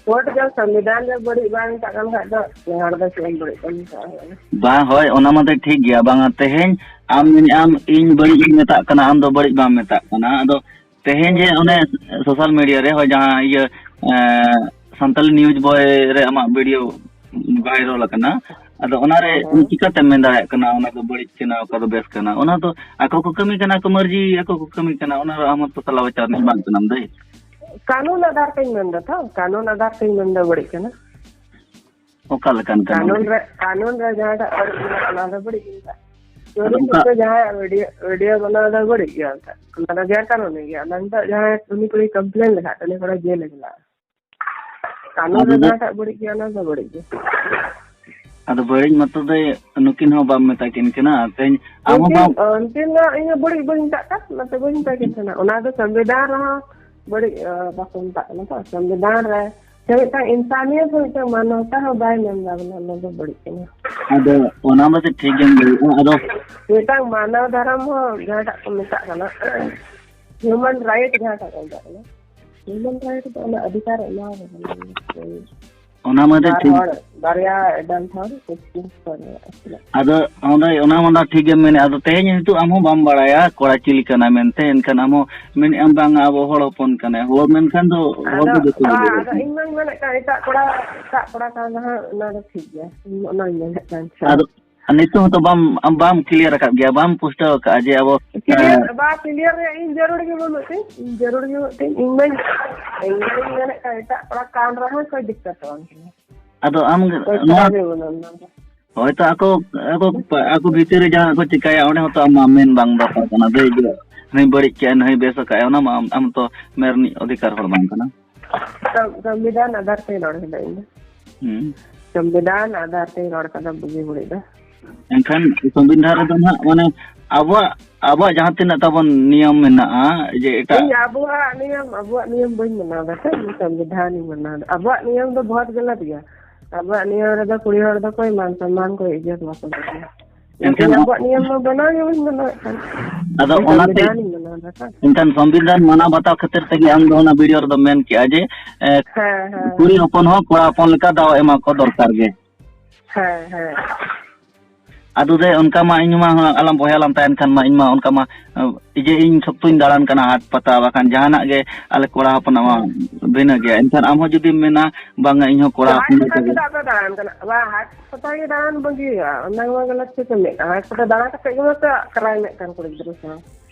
ᱠᱳᱨᱴ ᱫᱚ ᱥᱚᱝᱵᱤᱫᱷᱟᱱ ᱨᱮ ᱵᱟᱹᱲᱤᱡ ᱵᱟᱝ ᱢᱮᱛᱟᱜ ᱠᱟᱱ ᱠᱷᱟᱡ ᱫᱚ ᱱᱮ ᱦᱚᱲ ᱫᱚ ᱪᱮᱫ ᱮᱢ ᱵᱟᱹᱲᱤᱡ ᱵᱚᱱ ᱢᱮᱛᱟᱜᱼᱟ? ᱵᱟᱝ, ᱦᱳᱭ, ᱚᱱᱟ ᱢᱟᱛᱚ ᱴᱷᱤᱠ ᱜᱮᱭᱟ᱾ ᱵᱟᱝᱟ, ᱛᱮᱦᱮᱧ ᱟᱢ ᱢᱮᱱᱮᱫ ᱟᱢ ᱤᱧ ᱵᱟᱹᱲᱤᱡ ᱤᱧ ᱢᱮᱛᱟᱜ ᱠᱟᱱᱟ, ᱟᱢ ᱫᱚ ᱵᱟᱹᱲᱤᱡ ᱵᱟᱢ ᱢᱮᱛᱟᱜ ᱠᱟᱱᱟ᱾ ᱟᱫᱚ ᱛᱮᱦᱮᱧ ᱡᱮ ᱚᱱᱮ ᱥᱳᱥᱟᱞ ᱢᱤᱰᱤᱭᱟ ᱨᱮ ᱦᱳᱭ ᱡᱟᱦᱟᱸ ᱤᱭᱟᱹ, ᱮᱸ, ᱥᱟᱱᱛᱟᱞᱤ ᱱᱤᱭᱩᱡᱽ ᱵᱚᱭ ᱨᱮ ᱟᱢᱟᱜ ᱵᱷᱤᱰᱤᱭᱳ ᱵᱷᱟᱭᱨᱟᱞ ᱟᱠᱟᱱᱟ, ᱟᱫᱚ ᱚᱱᱟᱨᱮ ᱦᱳᱭ᱾ ᱪᱤᱠᱟᱹᱛᱮᱢ ᱢᱮᱱ ᱫᱟᱲᱮᱭᱟᱜ ᱠᱟᱱᱟ ᱚᱱᱟ ᱫᱚ ᱵᱟᱹᱲᱤᱡ ᱠᱟᱱᱟ, ᱚᱠᱟ ᱫᱚ ᱵᱮᱥ ᱠᱟᱱᱟ? ᱚᱱᱟ ᱫᱚ ᱟᱠᱚ ᱠᱚ ᱠᱟᱹᱢᱤ ᱠᱟᱱᱟ, ᱟᱠᱚ ᱢᱟᱹᱨᱡᱤ ᱟᱠᱚ ᱠᱚ ᱠᱟᱹᱢᱤ ᱠᱟᱱᱟ, ᱚᱱᱟ ᱨᱮ ᱟᱢ ᱦᱚᱸ ᱛᱚ ᱥᱟᱞᱟ ᱵᱟᱪᱷᱟ ᱨᱤᱱᱤᱡ ᱵᱟᱝ ᱠᱟᱱᱟᱢ ᱫᱟᱹᱭ᱾ ᱠᱟᱹᱱᱩᱱ ᱟᱫᱷᱟᱨ ᱛᱮᱧ ᱢᱮᱱᱫᱟ ᱛᱚ, ᱠᱟᱹᱱᱩᱱ ᱟᱫᱷᱟᱨ ᱛᱮᱧ ᱢᱮᱱᱫᱟ ᱵᱟᱹᱲᱤᱡ ᱠᱟᱱᱟ᱾ ᱚᱠᱟ ᱞᱮᱠᱟᱱ ᱠᱟᱹᱱᱩᱱ? ᱠᱟᱹᱱᱩᱱ ᱨᱮ, ᱠᱟᱹᱱᱩᱱ ᱨᱮ ᱡᱟᱦᱟᱸᱴᱟᱜ ᱵᱟᱹᱲᱤᱡ ᱢᱮᱱᱟᱜᱼᱟ, ᱚᱱᱟ ᱫᱚ ᱵᱟᱹᱲᱤᱡ ᱜᱮ ᱢᱮᱛᱟᱜ᱾ ᱟᱫᱚ ᱪᱳᱨᱤ ᱚᱱᱠᱟ ᱪᱩᱨᱤ ᱡᱟᱦᱟᱸᱭᱟᱜ ᱵᱷᱤᱰᱤᱭᱳ, ᱵᱷᱤᱰᱤᱭᱳ ᱵᱮᱱᱟᱣ ᱫᱚ ᱵᱟᱹᱲᱤᱡ ᱜᱮᱭᱟ ᱢᱮᱛᱟᱜ᱾ ᱚᱱᱟ ᱫᱚ ᱜᱮᱨ ᱠᱟᱹᱱᱩᱱᱤ ᱜᱮᱭᱟ᱾ ᱚᱱᱟ ᱱᱤᱛᱚᱜ ᱡᱟᱦᱟᱸᱭ ᱩᱱᱤ ᱠᱩᱲᱤ ᱠᱚᱢᱯᱞᱮᱱ ᱞᱮᱠᱷᱟᱡ, ᱩᱱᱤ ᱠᱚᱲᱟ ᱡᱮᱞ ᱮ ᱪᱟᱞᱟᱜᱼᱟ᱾ ᱠᱟᱹᱱᱩᱱ ᱟᱫᱚ ᱨᱮ ᱫᱚ ᱡᱟᱦᱟᱸᱴᱟᱜ ᱵᱟᱹᱲᱤᱡ ᱜᱮᱭᱟ, ᱚᱱᱟ ᱫᱚ ᱵᱟᱹᱲᱤᱡ ᱜᱮ᱾ ᱟᱫᱚ ᱵᱟᱹᱲᱤᱡ ᱢᱟᱛᱚ ᱫᱚ ᱱᱩᱠᱤᱱ ᱦᱚᱸ ᱵᱟᱢ ᱢᱮᱛᱟ ᱠᱤᱱ ᱠᱟᱱᱟ᱾ ᱛᱮᱦᱮᱧ ᱟᱢ ᱦᱚᱸ ᱩᱱᱠᱤᱱ, ᱵᱟᱢ ᱩᱱᱠᱤᱱ ᱫᱚ ᱤᱧ ᱦᱚᱸ ᱵᱟᱹᱲᱤᱡ ᱵᱟᱹᱧ ᱢᱮᱛᱟᱜ ᱠᱟᱱ, ᱚᱱᱟᱛᱮ ᱵᱟᱹᱧ ᱢᱮᱛᱟ ᱠᱤᱱ ᱠᱟᱱᱟ᱾ ᱚᱱᱟ ᱫᱚ ᱥᱚᱝᱵᱤᱫᱷᱟᱱ ᱨᱮᱦᱚᱸ ᱵᱟᱹᱲᱤᱡ, ᱟ, ᱵᱟᱠᱚ ᱢᱮᱛᱟᱜ ᱠᱟᱱᱟ ᱛᱚ᱾ ᱥᱚᱝᱵᱤᱫᱷᱟᱱ ᱨᱮ ᱥᱮ ᱢᱤᱫᱴᱟᱝ ᱤᱱᱥᱟᱱᱤᱭᱚᱛ ᱦᱚᱸ, ᱢᱤᱫᱴᱟᱝ ᱢᱟᱱᱚᱣᱛᱟ ᱦᱚᱸ ᱵᱟᱭ ᱢᱮᱱ ᱮᱫᱟ ᱵᱚᱞᱮ ᱚᱱᱟ ᱫᱚ ᱵᱟᱹᱲᱤᱡ ᱠᱟᱱᱟ᱾ ᱟᱫᱚ ᱚᱱᱟ ᱢᱟ ᱛᱚ ᱴᱷᱤᱠ ᱜᱮᱢ ᱞᱟᱹᱭᱮᱫᱼᱟ᱾ ᱟᱫᱚ ᱢᱤᱫᱴᱟᱝ ᱢᱟᱱᱚᱣ ᱫᱷᱚᱨᱚᱢ ᱦᱚᱸ ᱡᱟᱦᱟᱸᱴᱟᱜ ᱠᱚ ᱢᱮᱛᱟᱜ ᱠᱟᱱᱟ, ᱦᱤᱭᱩᱢᱮᱱ ᱨᱟᱭᱤᱴ ᱡᱟᱦᱟᱸᱴᱟᱜ ᱠᱚ ᱢᱮᱛᱟᱜ ᱠᱟᱱᱟ, ᱦᱤᱭᱩᱢᱮᱱ ᱨᱟᱭᱤᱴ ᱫᱚ ᱚᱱᱟ ᱚᱫᱷᱤᱠᱟᱨ ᱮ ᱮᱢᱟ ᱠᱚ ᱠᱟᱱᱟ᱾ ᱚᱱᱟ ᱢᱟ ᱛᱚ ᱵᱟᱨ ᱴᱷᱤᱠ᱾ ᱦᱚᱲ, ᱵᱟᱨᱭᱟ ᱮᱰᱟᱞᱴ ᱦᱚᱲ ᱠᱩᱥᱤ ᱠᱚ ᱨᱮᱭᱟᱜ ᱟᱥᱚᱞᱮ᱾ ᱟᱫᱚ ᱚᱸᱰᱮ ᱚᱱᱟ ᱢᱟ ᱴᱷᱤᱠ ᱜᱮᱢ ᱢᱮᱱᱮᱫ, ᱟᱫᱚ ᱛᱮᱦᱮᱧ ᱱᱤᱛᱚᱜ ᱟᱢ ᱦᱚᱸ ᱵᱟᱢ ᱵᱟᱲᱟᱭᱟ ᱠᱚᱲᱟ ᱪᱤᱞᱤ ᱠᱟᱱᱟᱭ ᱢᱮᱱᱛᱮ, ᱮᱱᱠᱷᱟᱱ ᱟᱢ ᱦᱚᱸ ᱢᱮᱱᱮᱫ ᱟᱢ ᱵᱟᱝ ᱟᱵᱚ ᱦᱚᱲ ᱦᱚᱯᱚᱱ ᱠᱟᱱᱟᱭ, ᱦᱚᱲ ᱢᱮᱱᱠᱷᱟᱱ ᱫᱚ ᱦᱚᱲ ᱫᱚ ᱟᱫᱚ ᱡᱚᱛᱚ ᱜᱮ ᱵᱟᱝ, ᱵᱮᱥ ᱟᱫᱚ ᱜᱮ᱾ ᱤᱧ ᱢᱟᱧ ᱢᱮᱱᱮᱫ ᱠᱟᱱ ᱮᱴᱟᱜ ᱠᱚᱲᱟ, ᱮᱴᱟᱜ ᱠᱚᱲᱟ ᱠᱟᱱ ᱨᱮᱦᱚᱸ ᱚᱱᱟ ᱫᱚ ᱴᱷᱤᱠ ᱜᱮᱭᱟ, ᱤᱧ ᱚᱱᱟᱧ ᱢᱮᱱᱮᱫ ᱠᱟᱱ ᱛᱟᱦᱮᱸᱫ᱾ ᱟᱫᱚ ᱱᱤᱛᱚᱜ ᱦᱚᱸᱛᱚ ᱵᱟᱢ, ᱟᱢ ᱵᱟᱢ ᱠᱞᱤᱭᱟᱨ ᱟᱠᱟᱫ ᱜᱮᱭᱟ, ᱵᱟᱢ ᱯᱩᱥᱴᱟᱹᱣ ᱟᱠᱟᱫᱼᱟ ᱡᱮ ᱟᱵᱚ, ᱠᱞᱤᱭᱟᱨ, ᱮᱸ, ᱵᱟ, ᱠᱞᱤᱭᱟᱨ ᱨᱮᱭᱟᱜ ᱤᱧ ᱡᱟᱹᱨᱩᱲ ᱜᱮ ᱵᱟᱹᱱᱩᱜ ᱛᱤᱧ, ᱤᱧ ᱡᱟᱹᱨᱩᱲ ᱜᱮ ᱵᱟᱹᱱᱩᱜ ᱛᱤᱧ, ᱤᱧ ᱢᱟᱧ, ᱤᱧ ᱢᱟᱧ ᱢᱮᱱᱮᱫ ᱠᱟᱱ ᱮᱴᱟᱜ ᱠᱚᱲᱟ ᱠᱟᱱ ᱨᱮᱦᱚᱸ ᱠᱳᱭ ᱫᱤᱠᱠᱟᱛ ᱫᱚ ᱵᱟᱝ ᱠᱟᱱᱟ᱾ ᱟᱫᱚ ᱟᱢ ᱠᱳᱭ ᱱᱚᱣᱟ ᱠᱷᱟᱨᱟᱯ ᱜᱮ ᱵᱟᱹᱱᱩᱜᱼᱟ ᱚᱱᱟ ᱫᱚ᱾ ᱦᱳᱭᱛᱳ ᱟᱠᱚ, ᱟᱠᱚ, ᱟᱠᱚ ᱵᱷᱤᱛᱤᱨ ᱨᱮ ᱡᱟᱦᱟᱸ ᱠᱚ ᱪᱤᱠᱟᱹᱭᱟ, ᱚᱸᱰᱮ ᱦᱚᱸᱛᱚ ᱟᱢ ᱢᱟ ᱢᱮᱱ ᱵᱟᱝ ᱫᱚᱨᱠᱟᱨ ᱠᱟᱱᱟ᱾ ᱫᱟᱹᱭ ᱜᱮ ᱦᱟᱹᱱᱤ ᱵᱟᱹᱲᱤᱡ ᱠᱮᱜᱼᱟ, ᱱᱟᱹᱭ ᱵᱮᱥ ᱟᱠᱟᱫᱼᱟ, ᱚᱱᱟ ᱢᱟ ᱟᱢ, ᱟᱢ ᱛᱚ ᱢᱮᱱ ᱨᱤᱱᱤᱡ ᱚᱫᱷᱤᱠᱟᱨ ᱦᱚᱲ ᱵᱟᱝ ᱠᱟᱱᱟ᱾ ᱥᱚᱝ-, ᱥᱚᱝᱵᱤᱫᱷᱟᱱ ᱟᱫᱷᱟᱨ ᱛᱮ ᱨᱚᱲ ᱠᱟᱫᱟ ᱤᱧ ᱫᱚ᱾ ᱦᱩᱸ᱾ ᱥᱚᱝᱵᱤᱫᱷᱟᱱ ᱟᱫᱷᱟᱨ ᱛᱮ ᱨᱚᱲ ᱠᱟᱫᱟ, ᱵᱩᱜᱤ ᱵᱟᱹᱲᱤᱡ ᱫᱚ᱾ ᱮᱱᱠᱷᱟᱱ ᱥᱚᱝᱵᱤᱫᱷᱟᱱ ᱨᱮᱫᱚ ᱱᱟᱦᱟᱜ, ᱢᱟᱱᱮ, ᱟᱵᱚᱣᱟᱜ, ᱟᱵᱚᱣᱟᱜ ᱡᱟᱦᱟᱸ ᱛᱤᱱᱟᱹᱜ ᱛᱟᱵᱚᱱ ᱱᱤᱭᱚᱢ ᱢᱮᱱᱟᱜᱼᱟ, ᱡᱮ ᱮᱴᱟᱜ ᱤᱧ ᱟᱵᱚᱣᱟᱜ ᱱᱤᱭᱚᱢ, ᱟᱵᱚᱣᱟᱜ ᱱᱤᱭᱚᱢ ᱵᱟᱹᱧ ᱢᱟᱱᱟᱣ ᱫᱟ ᱥᱮ, ᱤᱧ ᱥᱚᱝᱵᱤᱫᱷᱟᱱ ᱤᱧ ᱢᱟᱱᱟᱣ ᱫᱟ᱾ ᱟᱵᱚᱣᱟᱜ ᱱᱤᱭᱚᱢ ᱫᱚ ᱵᱚᱦᱩᱛ ᱜᱟᱞᱟᱛ ᱜᱮᱭᱟ᱾ ᱟᱵᱚᱣᱟᱜ ᱱᱤᱭᱚᱢ ᱨᱮᱫᱚ ᱠᱩᱲᱤ ᱦᱚᱲ ᱫᱚ ᱠᱳᱭ ᱢᱟᱱ ᱥᱚᱱᱢᱟᱱ, ᱠᱳᱭ ᱤᱡᱽᱡᱚᱛ ᱵᱟᱠᱚ ᱧᱟᱢᱟ᱾ ᱮᱱᱠᱷᱟᱱ ᱟᱵᱚᱣᱟᱜ ᱱᱤᱭᱚᱢ ᱢᱟ ᱵᱮᱱᱟᱣ ᱜᱮ ᱵᱟᱹᱧ ᱢᱟᱱᱟᱣᱮᱫ ᱠᱟᱱ᱾ ᱟᱫᱚ ᱚᱱᱟᱛᱮ ᱥᱚᱝᱵᱤᱫᱷᱟᱱ ᱤᱧ ᱢᱟᱱᱟᱣ ᱮᱫᱟ ᱛᱚ᱾ ᱮᱱᱠᱷᱟᱱ ᱥᱚᱝᱵᱤᱫᱷᱟᱱ ᱢᱟᱱᱟᱣ ᱵᱟᱛᱟᱣ ᱠᱷᱟᱹᱛᱤᱨ ᱛᱮᱜᱮ ᱟᱢ ᱫᱚ ᱚᱱᱟ ᱵᱷᱤᱰᱤᱭᱳ ᱨᱮᱫᱚ ᱢᱮᱱ ᱠᱮᱜᱼᱟ ᱡᱮ, ᱮ, ᱦᱮᱸ, ᱦᱮᱸ᱾ ᱠᱩᱲᱤ ᱦᱚᱯᱚᱱ ᱦᱚᱸ ᱠᱚᱲᱟ ᱦᱚᱯᱚᱱ ᱞᱮᱠᱟ ᱫᱟᱣ ᱮᱢᱟ ᱠᱚ ᱫᱚᱨᱠᱟᱨ ᱜᱮ᱾ ᱦᱮᱸ, ᱦᱮᱸ᱾ ᱟᱫᱚ ᱫᱮ ᱚᱱᱠᱟ ᱢᱟ ᱤᱧ ᱢᱟ ᱟᱞᱟᱝ ᱵᱚᱭᱦᱟ ᱞᱟᱝ ᱛᱟᱦᱮᱱ ᱠᱷᱟᱱ ᱢᱟ ᱤᱧ ᱢᱟ ᱚᱱᱠᱟ ᱢᱟ, ᱮ, ᱤᱡᱮ ᱤᱧ ᱥᱚᱠᱛᱚᱧ ᱫᱟᱬᱟᱱ ᱠᱟᱱᱟ ᱦᱟᱴ ᱯᱟᱛᱟ, ᱵᱟᱠᱷᱟᱱ ᱡᱟᱦᱟᱱᱟᱜ ᱜᱮ ᱟᱞᱮ ᱠᱚᱲᱟ ᱦᱚᱯᱚᱱᱟᱜ ᱢᱟ ᱦᱮᱸ᱾ ᱵᱷᱤᱱᱟᱹ ᱜᱮᱭᱟ᱾ ᱮᱱᱠᱷᱟᱱ ᱟᱢ ᱦᱚᱸ ᱡᱩᱫᱤᱢ ᱢᱮᱱᱟ, ᱵᱟᱝᱟ ᱤᱧ ᱦᱚᱸ ᱠᱚᱲᱟ ᱦᱟᱴ ᱦᱚᱯᱚᱱ ᱯᱟᱛᱟ ᱞᱮᱠᱟ ᱜᱮ᱾ ᱪᱮᱫᱟᱜ ᱯᱮ ᱫᱟᱬᱟᱱ ᱠᱟᱱᱟ? ᱵᱟᱝ, ᱦᱟᱴ ᱯᱟᱛᱟ ᱜᱮ ᱫᱟᱬᱟᱱ ᱵᱟᱹᱜᱤ ᱦᱩᱭᱩᱜᱼᱟ, ᱚᱱᱟ ᱢᱟ ᱜᱟᱞᱟᱛ ᱯᱮ ᱠᱟᱹᱢᱤᱭᱮᱫ ᱠᱟᱱᱟ᱾ ᱦᱟᱴ ᱯᱟᱛᱟ ᱫᱟᱬᱟ ᱠᱟᱛᱮ ᱜᱮ ᱢᱟᱯᱮ ᱟᱠᱨᱟᱭ ᱢᱮᱫ ᱠᱟᱱ ᱠᱩᱲᱤ ᱜᱤᱫᱽᱨᱟᱹ ᱥᱟᱶ᱾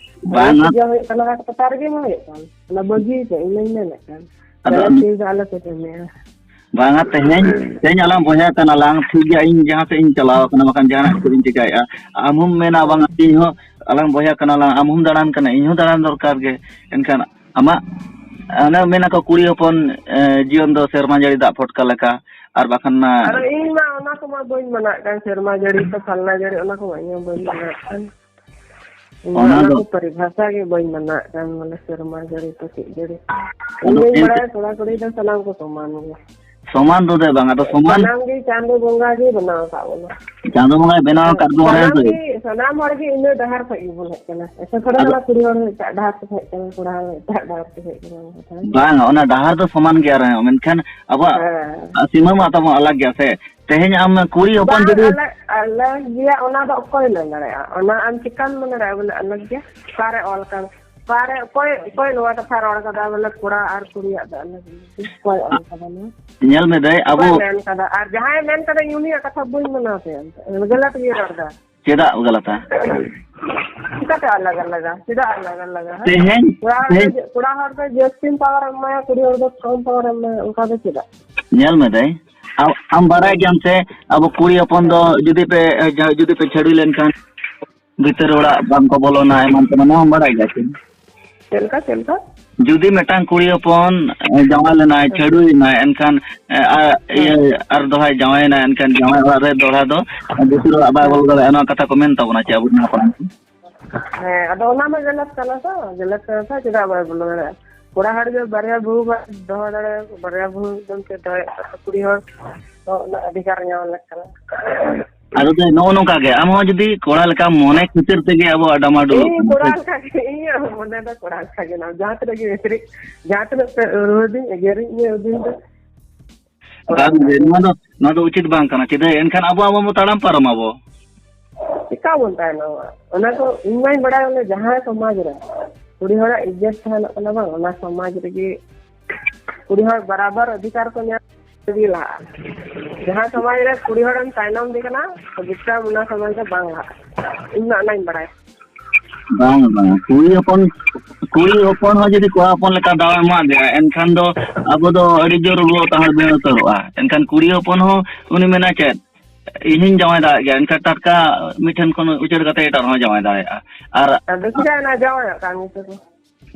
ᱵᱟᱝᱟ᱾ ᱚᱱᱟ ᱪᱮᱫ ᱦᱩᱭᱩᱜ ᱠᱟᱱᱟ, ᱦᱟᱴ ᱯᱟᱛᱟ ᱨᱮᱜᱮ ᱢᱟ ᱦᱩᱭᱩᱜ ᱠᱟᱱ᱾ ᱚᱱᱟ ᱵᱟᱹᱜᱤ ᱯᱮ, ᱤᱧ ᱢᱟᱧ ᱢᱮᱱᱮᱫ ᱠᱟᱱ᱾ ᱟᱫᱚ ᱜᱟᱞᱟᱛ ᱚᱱ- ᱪᱤᱡᱽ ᱫᱚ ᱟᱞᱚ ᱯᱮ ᱠᱟᱹᱢᱤᱭᱟ᱾ ᱵᱟᱝᱟ, ᱛᱮᱦᱮᱧ, ᱛᱮᱦᱮᱧ ᱟᱞᱟᱝ ᱵᱚᱭᱦᱟ ᱠᱟᱱᱟ ᱞᱟᱝ, ᱴᱷᱤᱠ ᱜᱮᱭᱟ, ᱤᱧ ᱡᱟᱦᱟᱸ ᱥᱮᱫ ᱤᱧ ᱪᱟᱞᱟᱣ ᱠᱟᱱᱟ, ᱵᱟᱠᱷᱟᱱ ᱡᱟᱦᱟᱱᱟᱜ ᱠᱚ ᱤᱧ ᱪᱤᱠᱟᱹᱭᱮᱫᱼᱟ, ᱟᱢ ᱦᱚᱸᱢ ᱢᱮᱱᱟ, ᱦᱮᱸ᱾ ᱵᱟᱝᱟ, ᱤᱧ ᱦᱚᱸ ᱟᱞᱟᱝ ᱵᱚᱭᱦᱟ ᱠᱟᱱᱟ ᱞᱟᱝ, ᱟᱢ ᱦᱚᱸᱢ ᱫᱟᱬᱟᱱ ᱠᱟᱱᱟ, ᱤᱧ ᱦᱚᱸ ᱫᱟᱬᱟᱱ ᱫᱚᱨᱠᱟᱨ ᱜᱮ᱾ ᱮᱱᱠᱷᱟᱱ ᱟᱢᱟᱜ, ᱚᱱᱮ ᱢᱮᱱᱟᱠᱚ, ᱠᱩᱲᱤ ᱦᱚᱯᱚᱱ, ᱮ, ᱡᱤᱭᱚᱱ ᱫᱚ ᱥᱮᱨᱢᱟ ᱡᱟᱹᱲᱤ ᱫᱟᱜ ᱯᱷᱚᱴᱠᱟ ᱞᱮᱠᱟ, ᱟᱨ ᱵᱟᱠᱷᱟᱱ ᱢᱟ ᱟᱫᱚ ᱤᱧ ᱢᱟ ᱚᱱᱟ ᱠᱚᱢᱟ ᱵᱟᱹᱧ ᱢᱟᱱᱟᱜ ᱠᱟᱱ, ᱥᱮᱨᱢᱟ ᱡᱟᱹᱲᱤ ᱠᱚ, ᱯᱷᱟᱞᱱᱟ ᱡᱟᱹᱲᱤ, ᱚᱱᱟ ᱠᱚᱢᱟ ᱤᱧ ᱦᱚᱸ ᱵᱟᱹᱧ ᱢᱟᱱᱟᱜ ᱠᱟᱱ᱾ ᱤᱧ ᱢᱟ ᱚᱱᱟ ᱚᱱᱟ ᱫᱚ ᱠᱚ ᱯᱚᱨᱤᱵᱷᱟᱥᱟ ᱜᱮ ᱵᱟᱹᱧ ᱢᱟᱱᱟᱜ ᱠᱟᱱ, ᱵᱚᱞᱮ ᱥᱮᱨᱢᱟ ᱡᱟᱹᱲᱤ ᱠᱚ ᱪᱮᱫ ᱡᱟᱹᱲᱤ᱾ ᱤᱧ ᱟᱫᱚ ᱫᱚᱧ ᱮᱱᱛᱮ ᱵᱟᱲᱟᱭᱟ, ᱠᱚᱲᱟ ᱠᱩᱲᱤ ᱫᱚ ᱥᱟᱱᱟᱢ ᱠᱚ ᱥᱚᱢᱟᱱ ᱜᱮᱭᱟ᱾ ᱥᱚᱢᱟᱱ ᱫᱚ ᱫᱮ ᱵᱟᱝ, ᱟᱫᱚ ᱥᱚᱢᱟᱱ ᱥᱟᱱᱟᱢ ᱜᱮ ᱪᱟᱸᱫᱚ ᱵᱚᱸᱜᱟ ᱜᱮ ᱵᱮᱱᱟᱣ ᱟᱠᱟᱫ ᱵᱚᱱᱟ᱾ ᱪᱟᱸᱫᱚ ᱵᱚᱸᱜᱟᱭ ᱵᱮᱱᱟᱣ ᱟᱠᱟᱫ ᱵᱚᱱᱟ, ᱦᱮᱸ ᱥᱟᱱᱟᱢ ᱥᱮ? ᱜᱮ, ᱥᱟᱱᱟᱢ ᱦᱚᱲ ᱜᱮ ᱤᱱᱟᱹ ᱰᱟᱦᱟᱨ ᱠᱷᱚᱡ ᱜᱮᱵᱚᱱ ᱦᱮᱡ ᱠᱟᱱᱟ᱾ ᱮᱥᱮ ᱛᱷᱚᱲᱟ ᱟᱫᱚ ᱠᱟᱱᱟ ᱠᱩᱲᱤ ᱦᱚᱲ ᱫᱚ ᱮᱴᱟᱜ ᱰᱟᱦᱟᱨ ᱛᱮᱠᱚ ᱦᱮᱡ ᱠᱟᱱᱟ, ᱠᱚᱲᱟ ᱦᱚᱲ ᱫᱚ ᱮᱴᱟᱜ ᱰᱟᱦᱟᱨ ᱛᱮᱠᱚ ᱦᱮᱡ ᱠᱟᱱᱟ, ᱚᱱᱠᱟ ᱛᱷᱚᱲᱟ᱾ ᱵᱟᱝ, ᱚᱱᱟ ᱰᱟᱦᱟᱨ ᱫᱚ ᱥᱚᱢᱟᱱ ᱜᱮᱭᱟ ᱨᱮᱦᱚᱸ, ᱢᱮᱱᱠᱷᱟᱱ ᱟᱵᱚᱣᱟᱜ ᱦᱮᱸ᱾ ᱥᱤᱢᱟᱹ ᱢᱟ ᱛᱟᱵᱚᱱ ᱟᱞᱟᱜᱽ ᱜᱮᱭᱟ ᱥᱮ᱾ ᱛᱮᱦᱮᱧ ᱟᱢ ᱠᱩᱲᱤ ᱦᱚᱯᱚᱱ ᱵᱟᱝ, ᱡᱩᱫᱤ ᱟᱞᱟᱜᱽ, ᱟᱞᱟᱜᱽ ᱜᱮᱭᱟ, ᱚᱱᱟ ᱫᱚ ᱚᱠᱚᱭ ᱢᱮᱱ ᱫᱟᱲᱮᱭᱟᱜᱼᱟ? ᱚᱱᱟ ᱟᱢ ᱪᱤᱠᱟᱢ ᱢᱮᱱ ᱫᱟᱲᱮᱭᱟᱜᱼᱟ ᱵᱚᱞᱮ ᱟᱞᱟᱜᱽ ᱜᱮᱭᱟ? ᱚᱠᱟᱨᱮ ᱚᱞ ᱠᱟᱱᱟ? ᱚᱠᱟᱨᱮ ᱚᱠᱚᱭ, ᱚᱠᱚᱭ ᱱᱚᱣᱟ ᱠᱟᱛᱷᱟ ᱨᱚᱲ ᱠᱟᱫᱟ ᱵᱚᱞᱮ ᱠᱚᱲᱟ ᱟᱨ ᱠᱩᱲᱤᱭᱟᱜ ᱫᱚ ᱟᱞᱟᱜᱽ ᱜᱮᱭᱟ? ᱚᱠᱚᱭ ᱚᱞ ᱠᱟᱫᱟ ᱱᱚᱣᱟ? ᱧᱮᱞ ᱢᱮ ᱫᱟᱹᱭ, ᱟᱵᱚ ᱚᱠᱚᱭ ᱢᱮᱱ ᱠᱟᱫᱟ? ᱟᱨ ᱡᱟᱦᱟᱸᱭ ᱢᱮᱱ ᱠᱟᱫᱟ, ᱤᱧ ᱩᱱᱤᱭᱟᱜ ᱠᱟᱛᱷᱟ ᱵᱟᱹᱧ ᱢᱟᱱᱟᱣ ᱛᱟᱭᱟ, ᱮᱱᱛᱮ ᱜᱟᱞᱟᱛ ᱜᱮ ᱨᱚᱲ ᱫᱟ᱾ ᱪᱮᱫᱟᱜ ᱜᱟᱞᱟᱛᱟ? ᱪᱤᱠᱟᱹᱛᱮ ᱟᱞᱟᱜᱽ ᱟᱞᱟᱜᱟ? ᱪᱮᱫᱟᱜ ᱟᱞᱟᱜᱽ ᱟᱞᱟᱜᱟ? ᱦᱮᱸ? ᱛᱮᱦᱮᱧ, ᱠᱚᱲᱟ ᱦᱚᱲ ᱛᱮᱦᱮᱧ ᱫᱚ, ᱠᱚᱲᱟ ᱦᱚᱲ ᱫᱚ ᱡᱟᱹᱥᱛᱤᱢ ᱯᱟᱣᱟᱨ ᱮᱢ ᱮᱢᱟᱭᱟ, ᱠᱩᱲᱤ ᱦᱚᱲ ᱫᱚ ᱠᱚᱢ ᱯᱟᱣᱟᱨ ᱮᱢ ᱮᱢᱟᱭᱟ, ᱚᱱᱠᱟ ᱫᱚ ᱪᱮᱫᱟᱜ? ᱧᱮᱞ ᱢᱮ ᱫᱟᱹᱭ, ᱟᱢ, ᱟᱢ ᱵᱟᱲᱟᱭ ᱜᱮᱭᱟᱢ ᱥᱮ, ᱟᱵᱚ ᱠᱩᱲᱤ ᱦᱚᱯᱚᱱ ᱫᱚ ᱦᱮᱸ᱾ ᱡᱩᱫᱤ ᱯᱮ, ᱮ, ᱡᱟ-, ᱡᱩᱫᱤ ᱯᱮ ᱪᱷᱟᱹᱰᱩᱭ ᱞᱮᱱᱠᱷᱟᱱ ᱵᱷᱤᱛᱟᱹᱨ ᱚᱲᱟᱜ ᱵᱟᱝ ᱠᱚ ᱵᱚᱞᱚᱱᱟ, ᱮᱢᱟᱱ ᱛᱮᱢᱟᱱ, ᱱᱚᱣᱟ ᱦᱚᱸᱢ ᱵᱟᱲᱟᱭ ᱜᱮᱭᱟ ᱥᱮ? ᱪᱮᱫ ᱞᱮᱠᱟ, ᱪᱮᱫ ᱞᱮᱠᱟ? ᱡᱩᱫᱤ ᱢᱤᱫᱴᱟᱝ ᱠᱩᱲᱤ ᱦᱚᱯᱚᱱ, ᱮ, ᱡᱟᱶᱟᱭ ᱞᱮᱱᱟᱭ, ᱦᱮᱸ᱾ ᱪᱷᱟᱹᱰᱩᱭ ᱮᱱᱟᱭ, ᱮᱱᱠᱷᱟᱱ, ᱮ, ᱟ-, ᱦᱮᱸ᱾ ᱤᱭᱟᱹ, ᱟᱨ ᱫᱚᱦᱲᱟᱭ ᱡᱟᱶᱟᱭ ᱮᱱᱟ, ᱮᱱᱠᱷᱟᱱ ᱡᱟᱶᱟᱭ ᱚᱲᱟᱜ ᱨᱮ ᱫᱚᱦᱲᱟ ᱫᱚ ᱵᱷᱤᱛᱟᱹᱨ ᱚᱲᱟᱜ ᱵᱟᱭ ᱦᱮᱸ᱾ ᱵᱚᱞᱚ ᱫᱟᱲᱮᱭᱟᱜᱼᱟ, ᱱᱚᱣᱟ ᱠᱟᱛᱷᱟ ᱠᱚ ᱢᱮᱱ ᱛᱟᱵᱚᱱᱟ ᱪᱮ ᱟᱵᱚᱨᱮᱱ ᱦᱟᱯᱲᱟᱢ ᱠᱚ? ᱦᱮᱸ, ᱟᱫᱚ ᱚᱱᱟ ᱢᱟ ᱜᱟᱞᱟᱛ ᱠᱟᱱᱟ ᱛᱚ, ᱜᱟᱞᱟᱛ ᱠᱟᱱᱟ ᱛᱚ, ᱪᱮᱫᱟᱜ ᱵᱟᱭ ᱵᱚᱞᱚ ᱫᱟᱲᱮᱭᱟᱜᱼᱟ? ᱠᱚᱲᱟ ᱦᱚᱲ ᱜᱮ ᱵᱟᱨᱭᱟ ᱵᱟᱹᱦᱩ ᱵᱟᱭ ᱫᱚᱦᱚ ᱫᱟᱲᱮᱭᱟᱠᱚ, ᱵᱟᱨᱭᱟ ᱵᱟᱹᱦᱩ ᱮᱠᱫᱚᱢ ᱪᱮᱫ ᱫᱚᱦᱚᱭᱮᱫ ᱠᱚᱣᱟ, ᱠᱩᱲᱤ ᱦᱚᱲ ᱫᱚ ᱚᱱᱟ ᱚᱫᱷᱤᱠᱟᱨ ᱧᱟᱢ ᱞᱮᱠ ᱠᱟᱱᱟ᱾ ᱟᱫᱚ ᱫᱚ ᱱᱚᱜᱼᱚ ᱱᱚᱝᱠᱟ ᱜᱮ, ᱟᱢ ᱦᱚᱸ ᱡᱩᱫᱤ ᱠᱚᱲᱟ ᱞᱮᱠᱟ ᱢᱚᱱᱮ ᱠᱷᱟᱹᱛᱤᱨ ᱛᱮᱜᱮ ᱟᱵᱚᱣᱟᱜ ᱰᱟᱢᱟᱰᱳᱞ ᱤᱧ ᱠᱟᱱᱟ ᱠᱚᱲᱟ ᱥᱮ? ᱞᱮᱠᱟ ᱜᱮ, ᱤᱧᱟᱹᱜ ᱦᱚᱸ ᱢᱚᱱᱮ ᱫᱚ ᱠᱚᱲᱟ ᱞᱮᱠᱟ ᱜᱮ ᱢᱮᱱᱟᱜᱼᱟ᱾ ᱡᱟᱦᱟᱸ ᱛᱤᱱᱟᱹᱜ ᱯᱮ ᱮᱜᱮᱨᱤᱧ, ᱡᱟᱦᱟᱸ ᱛᱤᱱᱟᱹᱜ ᱯᱮ ᱨᱚᱲ ᱫᱤᱧ, ᱮᱜᱮᱨᱤᱧ ᱤᱧᱟᱹᱜ ᱫᱤᱱ ᱫᱚ᱾ ᱵᱟᱝ ᱜᱮ, ᱱᱚᱣᱟ ᱫᱚ, ᱱᱚᱣᱟ ᱫᱚ ᱩᱪᱤᱛ ᱵᱟᱝ ᱠᱟᱱᱟ᱾ ᱪᱮᱫᱟᱜ ᱮᱱᱠᱷᱟᱱ ᱟᱵᱚ, ᱟᱵᱚ ᱵᱚ ᱛᱟᱲᱟᱢ ᱯᱟᱨᱚᱢ ᱟᱵᱚ᱾ ᱪᱮᱠᱟ ᱵᱚᱱ ᱛᱟᱭᱱᱚᱢᱟ? ᱚᱱᱟ ᱠᱚ ᱤᱧ ᱢᱟᱧ ᱵᱟᱲᱟᱭ ᱵᱚᱞᱮ ᱡᱟᱦᱟᱸ ᱥᱚᱢᱟᱡᱽ ᱨᱮ ᱠᱩᱲᱤ ᱦᱚᱲᱟᱜ ᱤᱡᱽᱡᱚᱛ ᱛᱟᱦᱮᱱᱚᱜ ᱠᱟᱱᱟ ᱵᱟᱝ, ᱚᱱᱟ ᱥᱚᱢᱟᱡᱽ ᱨᱮᱜᱮ ᱠᱩᱲᱤ ᱦᱚᱲ ᱵᱟᱨᱟᱵᱟᱨ ᱚᱫᱷᱤᱠᱟᱨ ᱠᱚ ᱧᱟᱢ ᱛᱮᱜᱮ ᱞᱟᱦᱟᱜᱼᱟ᱾ ᱡᱟᱦᱟᱸ ᱥᱚᱢᱟᱡᱽ ᱨᱮ ᱠᱩᱲᱤ ᱦᱚᱲᱮᱢ ᱛᱟᱭᱱᱚᱢ ᱫᱮ ᱠᱟᱱᱟ, ᱛᱚ ᱵᱤᱠᱨᱚᱢ ᱚᱱᱟ ᱥᱚᱢᱟᱡᱽ ᱫᱚ ᱵᱟᱝ ᱞᱟᱦᱟᱜᱼᱟ᱾ ᱤᱧ ᱢᱟ ᱚᱱᱟᱧ ᱵᱟᱲᱟᱭᱟ᱾ ᱵᱟᱝ, ᱵᱟᱝ, ᱠᱩᱲᱤ ᱦᱚᱯᱚᱱ, ᱠᱩᱲᱤ ᱦᱚᱯᱚᱱ ᱦᱚᱸ ᱡᱩᱫᱤ ᱠᱚᱲᱟ ᱦᱚᱯᱚᱱ ᱞᱮᱠᱟ ᱫᱟᱣ ᱮᱢᱟ ᱫᱮᱭᱟ, ᱮᱱᱠᱷᱟᱱ ᱫᱚ ᱟᱵᱚ ᱫᱚ ᱟᱹᱰᱤ ᱡᱳᱨ ᱵᱚ ᱛᱟᱦᱮᱸ ᱵᱮᱱ ᱩᱛᱟᱹᱨᱚᱜᱼᱟ᱾ ᱮᱱᱠᱷᱟᱱ ᱠᱩᱲᱤ ᱦᱚᱯᱚᱱ ᱦᱚᱸ ᱩᱱᱤ ᱢᱮᱱᱟ ᱪᱮᱫ, "ᱤᱧ ᱦᱚᱸᱧ ᱡᱟᱶᱟᱭ ᱫᱟᱲᱮᱭᱟᱜ ᱜᱮᱭᱟ", ᱮᱱᱠᱷᱟᱱ ᱴᱟᱴᱠᱟ ᱢᱤᱫ ᱴᱷᱮᱱ ᱠᱷᱚᱱ ᱩᱪᱟᱹᱲ ᱠᱟᱛᱮ ᱮᱴᱟᱜ ᱨᱮᱦᱚᱸ ᱡᱟᱶᱟᱭ ᱫᱟᱲᱮᱭᱟᱜᱼᱟ᱾ ᱟᱨ ᱟᱫᱚ ᱪᱮᱫᱟᱜ ᱚᱱᱟ ᱡᱟᱶᱟᱭᱚᱜ ᱠᱟᱱ ᱜᱮᱪᱚ ᱠᱚ?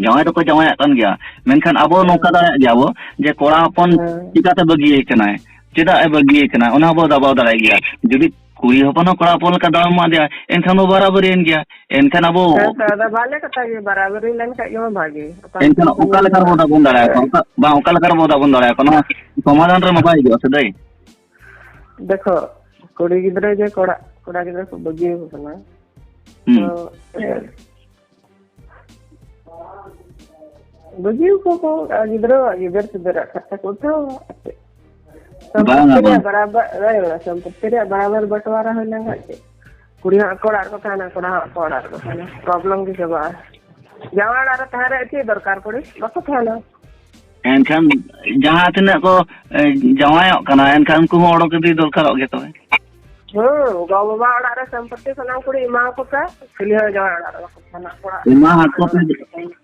ᱡᱟᱶᱟᱭ ᱫᱚᱠᱚ ᱡᱟᱶᱟᱭᱚᱜ ᱠᱟᱱ ᱜᱮᱭᱟ, ᱢᱮᱱᱠᱷᱟᱱ ᱟᱵᱚ ᱦᱮᱸ᱾ ᱱᱚᱝᱠᱟ ᱫᱟᱲᱮᱭᱟᱜ ᱜᱮᱭᱟ ᱵᱚ ᱡᱮ ᱠᱚᱲᱟ ᱦᱚᱯᱚᱱ ᱦᱮᱸ᱾ ᱪᱤᱠᱟᱛᱮ ᱵᱟᱹᱜᱤᱭᱮ ᱠᱟᱱᱟᱭ, ᱪᱮᱫᱟᱜ ᱮ ᱵᱟᱹᱜᱤᱭᱮ ᱠᱟᱱᱟ, ᱚᱱᱟ ᱵᱚ ᱫᱟᱵᱟᱣ ᱫᱟᱲᱮᱭᱟᱜ ᱜᱮᱭᱟ᱾ ᱡᱩᱫᱤ ᱠᱩᱲᱤ ᱦᱚᱯᱚᱱ ᱦᱚᱸ ᱠᱚᱲᱟ ᱦᱚᱯᱚᱱ ᱞᱮᱠᱟ ᱫᱟᱣ ᱮᱢᱟ ᱫᱮᱭᱟ, ᱮᱱᱠᱷᱟᱱ ᱵᱚ ᱵᱟᱨᱟᱵᱟᱹᱨᱤᱭᱮᱱ ᱜᱮᱭᱟ᱾ ᱮᱱᱠᱷᱟᱱ ᱟᱵᱚ ᱦᱮᱸ ᱛᱚ, ᱟᱫᱚ ᱵᱷᱟᱞᱮ ᱠᱟᱛᱷᱟ ᱜᱮ, ᱵᱟᱨᱟᱵᱟᱹᱨᱤ ᱞᱮᱱᱠᱷᱟᱡ ᱜᱮ ᱵᱷᱟᱜᱮ᱾ ᱟᱯᱟᱱ ᱮᱱᱠᱷᱟᱱ ᱟᱹᱯᱤᱱ ᱠᱚ ᱚᱠᱟ ᱧᱮᱞ ᱞᱮᱠᱟ ᱡᱚᱝᱟ᱾ ᱨᱮᱵᱚ ᱫᱟᱵᱚᱱ ᱫᱟᱲᱮᱭᱟᱠᱚᱣᱟ? ᱚᱠᱟ, ᱵᱟᱝ, ᱚᱠᱟ ᱞᱮᱠᱟ ᱨᱮᱵᱚ ᱫᱟᱵᱚᱱ ᱫᱟᱲᱮᱭᱟᱠᱚᱣᱟ? ᱱᱚᱣᱟ ᱥᱚᱢᱟᱫᱷᱟᱱ ᱨᱮ ᱢᱟ ᱵᱟᱭ ᱦᱤᱡᱩᱜᱼᱟ ᱥᱮ ᱫᱟᱹᱭ᱾ ᱫᱮᱠᱷᱚ, ᱠᱩᱲᱤ ᱜᱤᱫᱽᱨᱟᱹ ᱡᱮ ᱠᱚᱲᱟ, ᱠᱚᱲᱟ ᱜᱤᱫᱽᱨᱟᱹ ᱠᱚ ᱵᱟᱹᱜᱤ ᱟᱠᱚ ᱠᱟᱱᱟ, ᱦᱩᱸ᱾ ᱛᱚ, ᱵᱟᱹᱜᱤ ᱟᱠᱚ ᱠᱚ, ᱟᱨ ᱜᱤᱫᱽᱨᱟᱹᱣᱟᱜ ᱜᱤᱫᱟᱹᱨ ᱯᱤᱫᱟᱹᱨᱟᱜ ᱠᱷᱚᱨᱪᱟ ᱠᱚ ᱩᱴᱷᱟᱹᱣᱟ᱾ ᱵᱟᱝᱟ, ᱥᱚᱢᱯᱚᱛᱛᱤ ᱨᱮᱭᱟᱜ ᱵᱟᱝ᱾ ᱵᱟᱨᱟᱵᱟᱨ, ᱵᱟᱝ, ᱥᱚᱢᱯᱚᱛᱛᱤ ᱨᱮᱭᱟᱜ ᱵᱟᱨᱟᱵᱟᱨ ᱵᱟᱸᱴᱣᱟᱨᱟ ᱦᱩᱭ ᱞᱮᱱᱠᱷᱟᱱ ᱪᱮᱫ? ᱠᱩᱲᱤ ᱦᱚᱸ ᱟᱠᱚ ᱚᱲᱟᱜ ᱨᱮᱠᱚ ᱛᱟᱦᱮᱱᱟ, ᱠᱚᱲᱟ ᱦᱚᱸ ᱟᱠᱚ ᱚᱲᱟᱜ ᱨᱮᱠᱚ ᱛᱟᱦᱮᱱᱟ, problem ᱜᱮ ᱪᱟᱵᱟᱜᱼᱟ᱾ ᱡᱟᱶᱟᱭ ᱚᱲᱟᱜ ᱨᱮ ᱛᱟᱦᱮᱸ ᱨᱮᱭᱟᱜ ᱪᱮᱫ ᱫᱚᱨᱠᱟᱨ ᱠᱩᱲᱤ? ᱵᱟᱠᱚ ᱛᱟᱦᱮᱱᱟ᱾ ᱮᱱᱠᱷᱟᱱ ᱡᱟᱦᱟᱸ ᱛᱤᱱᱟᱹᱜ ᱠᱚ, ᱮ, ᱡᱟᱶᱟᱭᱚᱜ ᱠᱟᱱᱟ, ᱮᱱᱠᱷᱟᱱ ᱩᱱᱠᱩ ᱦᱚᱸ ᱚᱰᱚᱠ ᱤᱫᱤ ᱫᱚᱨᱠᱟᱨᱚᱜ ᱜᱮ ᱛᱚᱵᱮ᱾ ᱦᱮᱸ, ᱜᱚ ᱵᱟᱵᱟ ᱚᱲᱟᱜ ᱨᱮ ᱥᱚᱢᱯᱚᱛᱛᱤ ᱥᱟᱱᱟᱢ ᱠᱩᱲᱤ ᱮᱢᱟ ᱠᱚ ᱯᱮ, ᱪᱤᱞᱤ ᱦᱚᱸ ᱡᱟᱶᱟᱭ ᱚᱲᱟᱜ ᱨᱮ ᱵᱟᱠᱚ ᱛᱟᱦᱮᱱᱟ, ᱟᱠᱚ ᱚᱲᱟᱜ ᱨᱮ ᱮᱢᱟ ᱟᱠᱚ ᱯᱮ᱾ ᱟᱠᱚ ᱚᱲᱟᱜ ᱨᱮ ᱛᱟᱦᱮᱱᱟ᱾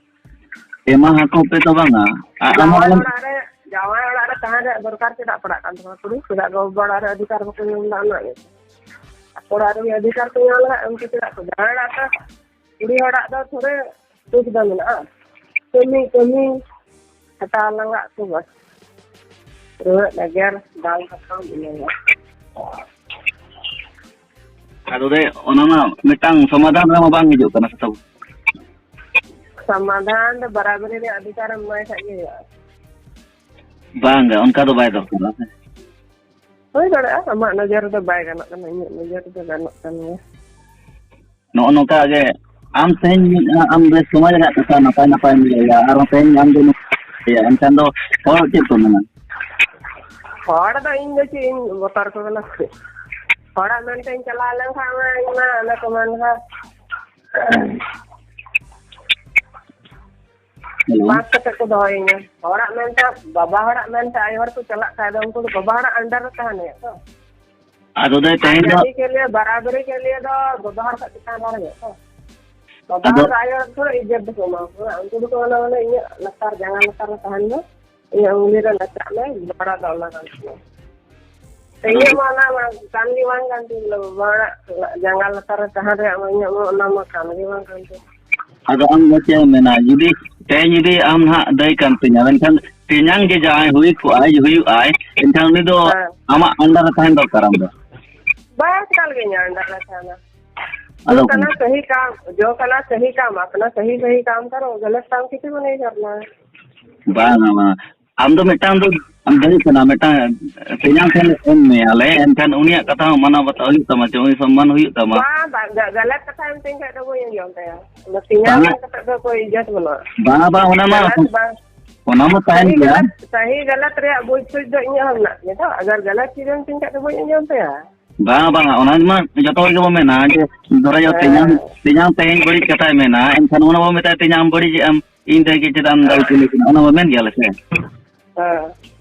ᱮᱢᱟ ᱟᱠᱚ ᱯᱮ ᱛᱚ ᱵᱟᱝᱟ᱾ ᱟ-, ᱟᱢᱟᱜ ᱡᱟᱶᱟᱭ ᱟᱞᱚᱢ ᱚᱲᱟᱜ ᱨᱮ, ᱡᱟᱶᱟᱭ ᱚᱲᱟᱜ ᱨᱮ ᱛᱟᱦᱮᱸ ᱨᱮᱭᱟᱜ ᱫᱚᱨᱠᱟᱨ ᱪᱮᱫᱟᱜ ᱯᱟᱲᱟᱜ ᱠᱟᱱ ᱛᱟᱢᱟ ᱠᱩᱲᱤ? ᱪᱮᱫᱟᱜ ᱜᱚ ᱵᱟᱵᱟ ᱚᱲᱟᱜ ᱨᱮ ᱚᱫᱷᱤᱠᱟᱨ ᱵᱟᱠᱚ ᱧᱟᱢ ᱮᱫᱟ? ᱚᱱᱟ ᱜᱮ᱾ ᱟᱠᱚ ᱚᱲᱟᱜ ᱨᱮᱜᱮ ᱚᱫᱷᱤᱠᱟᱨ ᱠᱚ ᱧᱟᱢ ᱞᱮᱠᱷᱟᱡ ᱩᱱᱠᱩ ᱪᱮᱫᱟᱜ ᱠᱚ ᱡᱟᱶᱟᱭ ᱚᱲᱟᱜ ᱨᱮ? ᱠᱩᱲᱤ ᱦᱚᱲᱟᱜ ᱫᱚ ᱛᱷᱚᱲᱮ ᱫᱩᱠ ᱫᱚ ᱢᱮᱱᱟᱜᱼᱟ᱾ ᱠᱟᱹᱢᱤ, ᱠᱟᱹᱢᱤ, ᱠᱷᱟᱴᱟᱣ ᱞᱟᱸᱜᱟᱜ ᱠᱚ ᱵᱟᱥ᱾ ᱨᱩᱣᱟᱹᱜ ᱞᱟᱡᱟᱣ ᱵᱟᱝ ᱦᱟᱛᱟᱣ ᱤᱱᱟᱹ ᱜᱮ᱾ ᱟᱫᱚ ᱫᱮ, ᱚᱱᱟ ᱢᱟ ᱢᱤᱫᱴᱟᱝ ᱥᱚᱢᱟᱫᱷᱟᱱ ᱨᱮᱢᱟ ᱵᱟᱝ ᱦᱤᱡᱩᱜ ᱠᱟᱱᱟ ᱥᱮ ᱛᱟᱵᱚ᱾ ᱥᱚᱢᱟᱫᱷᱟᱱ ᱫᱚ ᱵᱟᱨᱟᱵᱟᱨᱤ ᱨᱮᱭᱟᱜ ᱚᱫᱷᱤᱠᱟᱨ ᱮᱢ ᱮᱢᱟᱭ ᱠᱷᱟᱡ ᱜᱮ ᱦᱩᱭᱩᱜᱼᱟ᱾ ᱵᱟᱝ ᱜᱮ, ᱚᱱᱠᱟ ᱫᱚ ᱵᱟᱭ ᱫᱚᱨᱠᱟᱨᱟ ᱥᱮ᱾ ᱦᱩᱭ ᱫᱟᱲᱮᱭᱟᱜᱼᱟ, ᱟᱢᱟᱜ ᱱᱚᱡᱚᱨ ᱨᱮᱫᱚ ᱵᱟᱭ ᱜᱟᱱᱚᱜ ᱠᱟᱱᱟ, ᱤᱧᱟᱹᱜ ᱱᱚᱡᱚᱨ ᱨᱮᱫᱚ ᱜᱟᱱᱚᱜ ᱠᱟᱱ ᱜᱮᱭᱟ᱾ ᱱᱚᱜᱼᱚ ᱱᱚᱝᱠᱟ ᱜᱮ ᱟᱢ ᱛᱮᱦᱮᱧ ᱢᱤᱫ, ᱟᱢ ᱵᱮᱥ ᱥᱚᱢᱟᱡᱽ ᱨᱮᱱᱟᱜ ᱠᱟᱛᱷᱟ ᱱᱟᱯᱟᱭ ᱱᱟᱯᱟᱭ ᱮᱢ ᱞᱟᱹᱭᱟ, ᱟᱨ ᱛᱮᱦᱮᱧ ᱟᱢ ᱫᱚ ᱱᱚᱝᱠᱟ ᱞᱟᱹᱭᱟ, ᱮᱱᱠᱷᱟᱱ ᱫᱚ ᱦᱚᱲ ᱪᱮᱫ ᱠᱚ ᱢᱮᱱᱟ? ᱦᱚᱲ ᱫᱚ ᱤᱧ ᱫᱚ ᱪᱮᱫ ᱤᱧ ᱵᱚᱛᱚᱨ ᱠᱚ ᱠᱟᱱᱟ? ᱦᱚᱲᱟᱜ ᱢᱮᱱᱛᱮᱧ ᱪᱟᱞᱟᱣ ᱞᱮᱱᱠᱷᱟᱱ ᱢᱟ ᱤᱧ ᱢᱟ ᱚᱱᱮ ᱠᱚ ᱢᱮᱱ ᱞᱮᱠᱟ, ᱦᱮᱞᱳ᱾ ᱵᱟᱸᱫ ᱠᱟᱛᱮ ᱠᱚ ᱫᱚᱦᱚᱭᱤᱧᱟ᱾ ᱦᱚᱲᱟᱜ ᱢᱮᱱᱛᱮ, ᱵᱟᱵᱟ ᱦᱚᱲᱟᱜ ᱢᱮᱱᱛᱮ ᱟᱭᱳ ᱦᱚᱲ ᱠᱚ ᱪᱟᱞᱟᱜ ᱠᱷᱟᱡ ᱫᱚ ᱩᱱᱠᱩ ᱫᱚ ᱵᱟᱵᱟ ᱦᱚᱲᱟᱜ under ᱨᱮ ᱛᱟᱦᱮᱱ ᱦᱩᱭᱩᱜ ᱛᱚ᱾ ᱟᱫᱚ ᱫᱟᱹᱭ ᱛᱮᱦᱮᱧ ᱫᱚ ᱟᱡᱟᱫᱤ ᱠᱮ ᱞᱤᱭᱮ, ᱵᱟᱨᱟᱵᱟᱨᱤ ᱠᱮ ᱞᱤᱭᱮ ᱫᱚ ᱵᱟᱵᱟ ᱦᱚᱲ ᱠᱷᱚᱡ ᱪᱮᱛᱟᱱ ᱦᱚᱲ ᱦᱩᱭᱩᱜ ᱛᱚ᱾ ᱵᱟᱵᱟ ᱟᱫᱚ ᱦᱚᱲ ᱫᱚ ᱟᱭᱳ ᱦᱚᱲ ᱛᱷᱚᱲᱟ ᱤᱡᱽᱡᱚᱛ ᱫᱚᱠᱚ ᱮᱢᱟ ᱠᱚᱣᱟ᱾ ᱩᱱᱠᱩ ᱫᱚᱠᱚ ᱢᱮᱱᱟ ᱢᱟᱱᱮ ᱤᱧᱟᱹᱜ ᱞᱟᱛᱟᱨ ᱡᱟᱸᱜᱟ ᱞᱟᱛᱟᱨ ᱨᱮ ᱛᱟᱦᱮᱱ ᱢᱮ, ᱤᱧᱟᱹᱜ ᱩᱝᱞᱤ ᱨᱮ ᱱᱟᱪᱟᱜ ᱢᱮ, ᱡᱷᱚᱜᱽᱲᱟ ᱫᱚ ᱚᱱᱟ ᱠᱟᱱ ᱛᱤᱧᱟ᱾ ᱛᱚ ᱟᱫᱚ ᱤᱧᱟᱹᱜ ᱢᱟ ᱚᱱᱟ ᱢᱟ ᱠᱟᱱ ᱜᱮ ᱵᱟᱝ ᱠᱟᱱ ᱛᱤᱧ ᱵᱚᱞᱮ, ᱵᱟᱵᱟ ᱦᱚᱲᱟᱜ ᱡᱟᱸᱜᱟ ᱞᱟᱛᱟᱨ ᱨᱮ ᱛᱟᱦᱮᱱ ᱨᱮᱭᱟᱜ ᱢᱟ ᱤᱧᱟᱹᱜ ᱢᱟ ᱚᱱᱟ ᱢᱟ ᱠᱟᱱ ᱜᱮ ᱵᱟᱝ ᱠᱟᱱ ᱛᱤᱧ᱾ ᱟᱫᱚ ᱟᱢ ᱫᱚ ᱪᱮᱫ ᱮᱢ ᱢᱮᱱᱟ, ᱡᱩᱫᱤ ᱛᱮᱦᱮᱧ ᱡᱩᱫᱤ ᱟᱢ ᱱᱟᱦᱟᱜ ᱫᱟᱹᱭ ᱠᱟᱱ ᱛᱤᱧᱟ, ᱢᱮᱱᱠᱷᱟᱱ ᱛᱮᱧᱟᱝ ᱜᱮ ᱡᱟᱦᱟᱸᱭ ᱦᱩᱭ ᱠᱚᱜᱼᱟᱭ, ᱦᱩᱭᱩᱜᱼᱟᱭ, ᱮᱱᱠᱷᱟᱱ ᱩᱱᱤ ᱫᱚ ᱦᱮᱸ᱾ ᱟᱢᱟᱜ under ᱨᱮ ᱛᱟᱦᱮᱱ ᱫᱚᱨᱠᱟᱨ ᱟᱢ ᱫᱚ᱾ ᱵᱟᱥ ᱮᱠᱟᱞ ᱜᱮ ᱤᱧᱟᱹᱜ under ᱨᱮ ᱛᱟᱦᱮᱱᱟ᱾ ᱟᱫᱚ ᱡᱚ ᱠᱟᱱᱟ ᱥᱟᱹᱦᱤ ᱠᱟᱢ, ᱡᱚ ᱠᱟᱱᱟ ᱥᱟᱹᱦᱤ ᱠᱟᱢ, ᱟᱯᱱᱟ ᱥᱟᱹᱦᱤ ᱥᱟᱹᱦᱤ ᱠᱟᱢ ᱠᱟᱨᱚ, ᱜᱟᱞᱟᱛ ᱠᱟᱢ ᱠᱤᱥᱤ ᱠᱚ ᱱᱟᱦᱤ ᱠᱟᱨᱱᱟ᱾ ᱵᱟᱝᱟ, ᱵᱟᱝᱟ᱾ ᱟᱢ ᱫᱚ ᱢᱤᱫᱴᱟᱝ ᱫᱚ ᱟᱢ ᱫᱟᱲᱮ ᱠᱟᱱᱟ, ᱢᱤᱫᱴᱟᱝ ᱛᱮᱧᱟᱝ ᱴᱷᱮᱱ ᱮᱢ ᱢᱮᱭᱟᱞᱮ, ᱮᱱᱠᱷᱟᱱ ᱩᱱᱤᱭᱟᱜ ᱠᱟᱛᱷᱟ ᱦᱚᱸ ᱢᱟᱱᱟᱣ ᱵᱟᱛᱟᱣ ᱦᱩᱭᱩᱜ ᱛᱟᱢᱟ, ᱪᱮ ᱩᱱᱤ ᱥᱚᱢᱢᱟᱱ ᱦᱩᱭᱩᱜ ᱛᱟᱢᱟ᱾ ᱵᱟᱝ, ᱵᱟᱝ, ᱜᱟ-, ᱜᱟᱞᱟᱛ ᱠᱟᱛᱷᱟ ᱮᱢ ᱛᱤᱧ ᱠᱷᱟᱡ ᱫᱚ ᱵᱟᱹᱧ ᱟᱸᱡᱚᱢ ᱛᱟᱭᱟ᱾ ᱚᱱᱟ ᱛᱮᱧᱟᱝ ᱵᱟᱝᱟ, ᱢᱮᱱ ᱠᱟᱛᱮ ᱫᱚ ᱠᱳᱭ ᱤᱡᱽᱡᱚᱛ ᱵᱟᱹᱱᱩᱜᱼᱟ᱾ ᱵᱟᱝᱟ, ᱵᱟᱝ, ᱚᱱᱟ ᱢᱟ, ᱜᱟᱞᱟᱛ ᱵᱟᱝ᱾ ᱚᱱᱟ ᱢᱟ ᱛᱟᱦᱮᱱ ᱥᱟᱹᱦᱤ ᱜᱮᱭᱟ᱾ ᱜᱟᱞᱟᱛ, ᱥᱟᱹᱦᱤ ᱜᱟᱞᱟᱛ ᱨᱮᱭᱟᱜ ᱵᱩᱡᱽ ᱥᱩᱡᱽ ᱫᱚ ᱤᱧᱟᱹᱜ ᱦᱚᱸ ᱢᱮᱱᱟᱜ ᱛᱤᱧᱟᱹ ᱛᱚ᱾ ᱟᱜᱟᱨ ᱜᱟᱞᱟᱛ ᱪᱤᱡᱽ ᱮᱢ ᱛᱤᱧ ᱠᱷᱟᱡ ᱫᱚ ᱵᱟᱹᱧ ᱟᱸᱡᱚᱢ ᱛᱟᱭᱟ᱾ ᱵᱟᱝᱟ, ᱵᱟᱝᱟ, ᱚᱱᱟ ᱢᱟ ᱡᱚᱛᱚ ᱦᱚᱲ ᱜᱮᱵᱚ ᱢᱮᱱᱟ ᱡᱮ ᱫᱷᱚᱨᱚ ᱡᱚ ᱛᱮᱧᱟᱝ, ᱦᱮᱸ᱾ ᱛᱮᱧᱟᱝ ᱛᱮᱦᱮᱧ ᱵᱟᱹᱲᱤᱡ ᱠᱟᱛᱷᱟᱭ ᱢᱮᱱᱟ, ᱮᱱᱠᱷᱟᱱ ᱚᱱᱟ ᱵᱚ ᱢᱮᱛᱟᱭ, "ᱛᱮᱧᱟᱝ ᱵᱟᱹᱲᱤᱡ ᱮᱫ ᱟᱢ, ᱤᱧ ᱛᱮᱦᱮᱧ ᱪᱮᱫᱟᱜ ᱮᱢ ᱫᱟᱞ ᱠᱤᱧᱟ?" ᱚᱱᱟ ᱵᱚ ᱢᱮᱱ ᱜᱮᱭᱟ ᱞᱮ ᱥᱮ? ᱦᱮᱸ᱾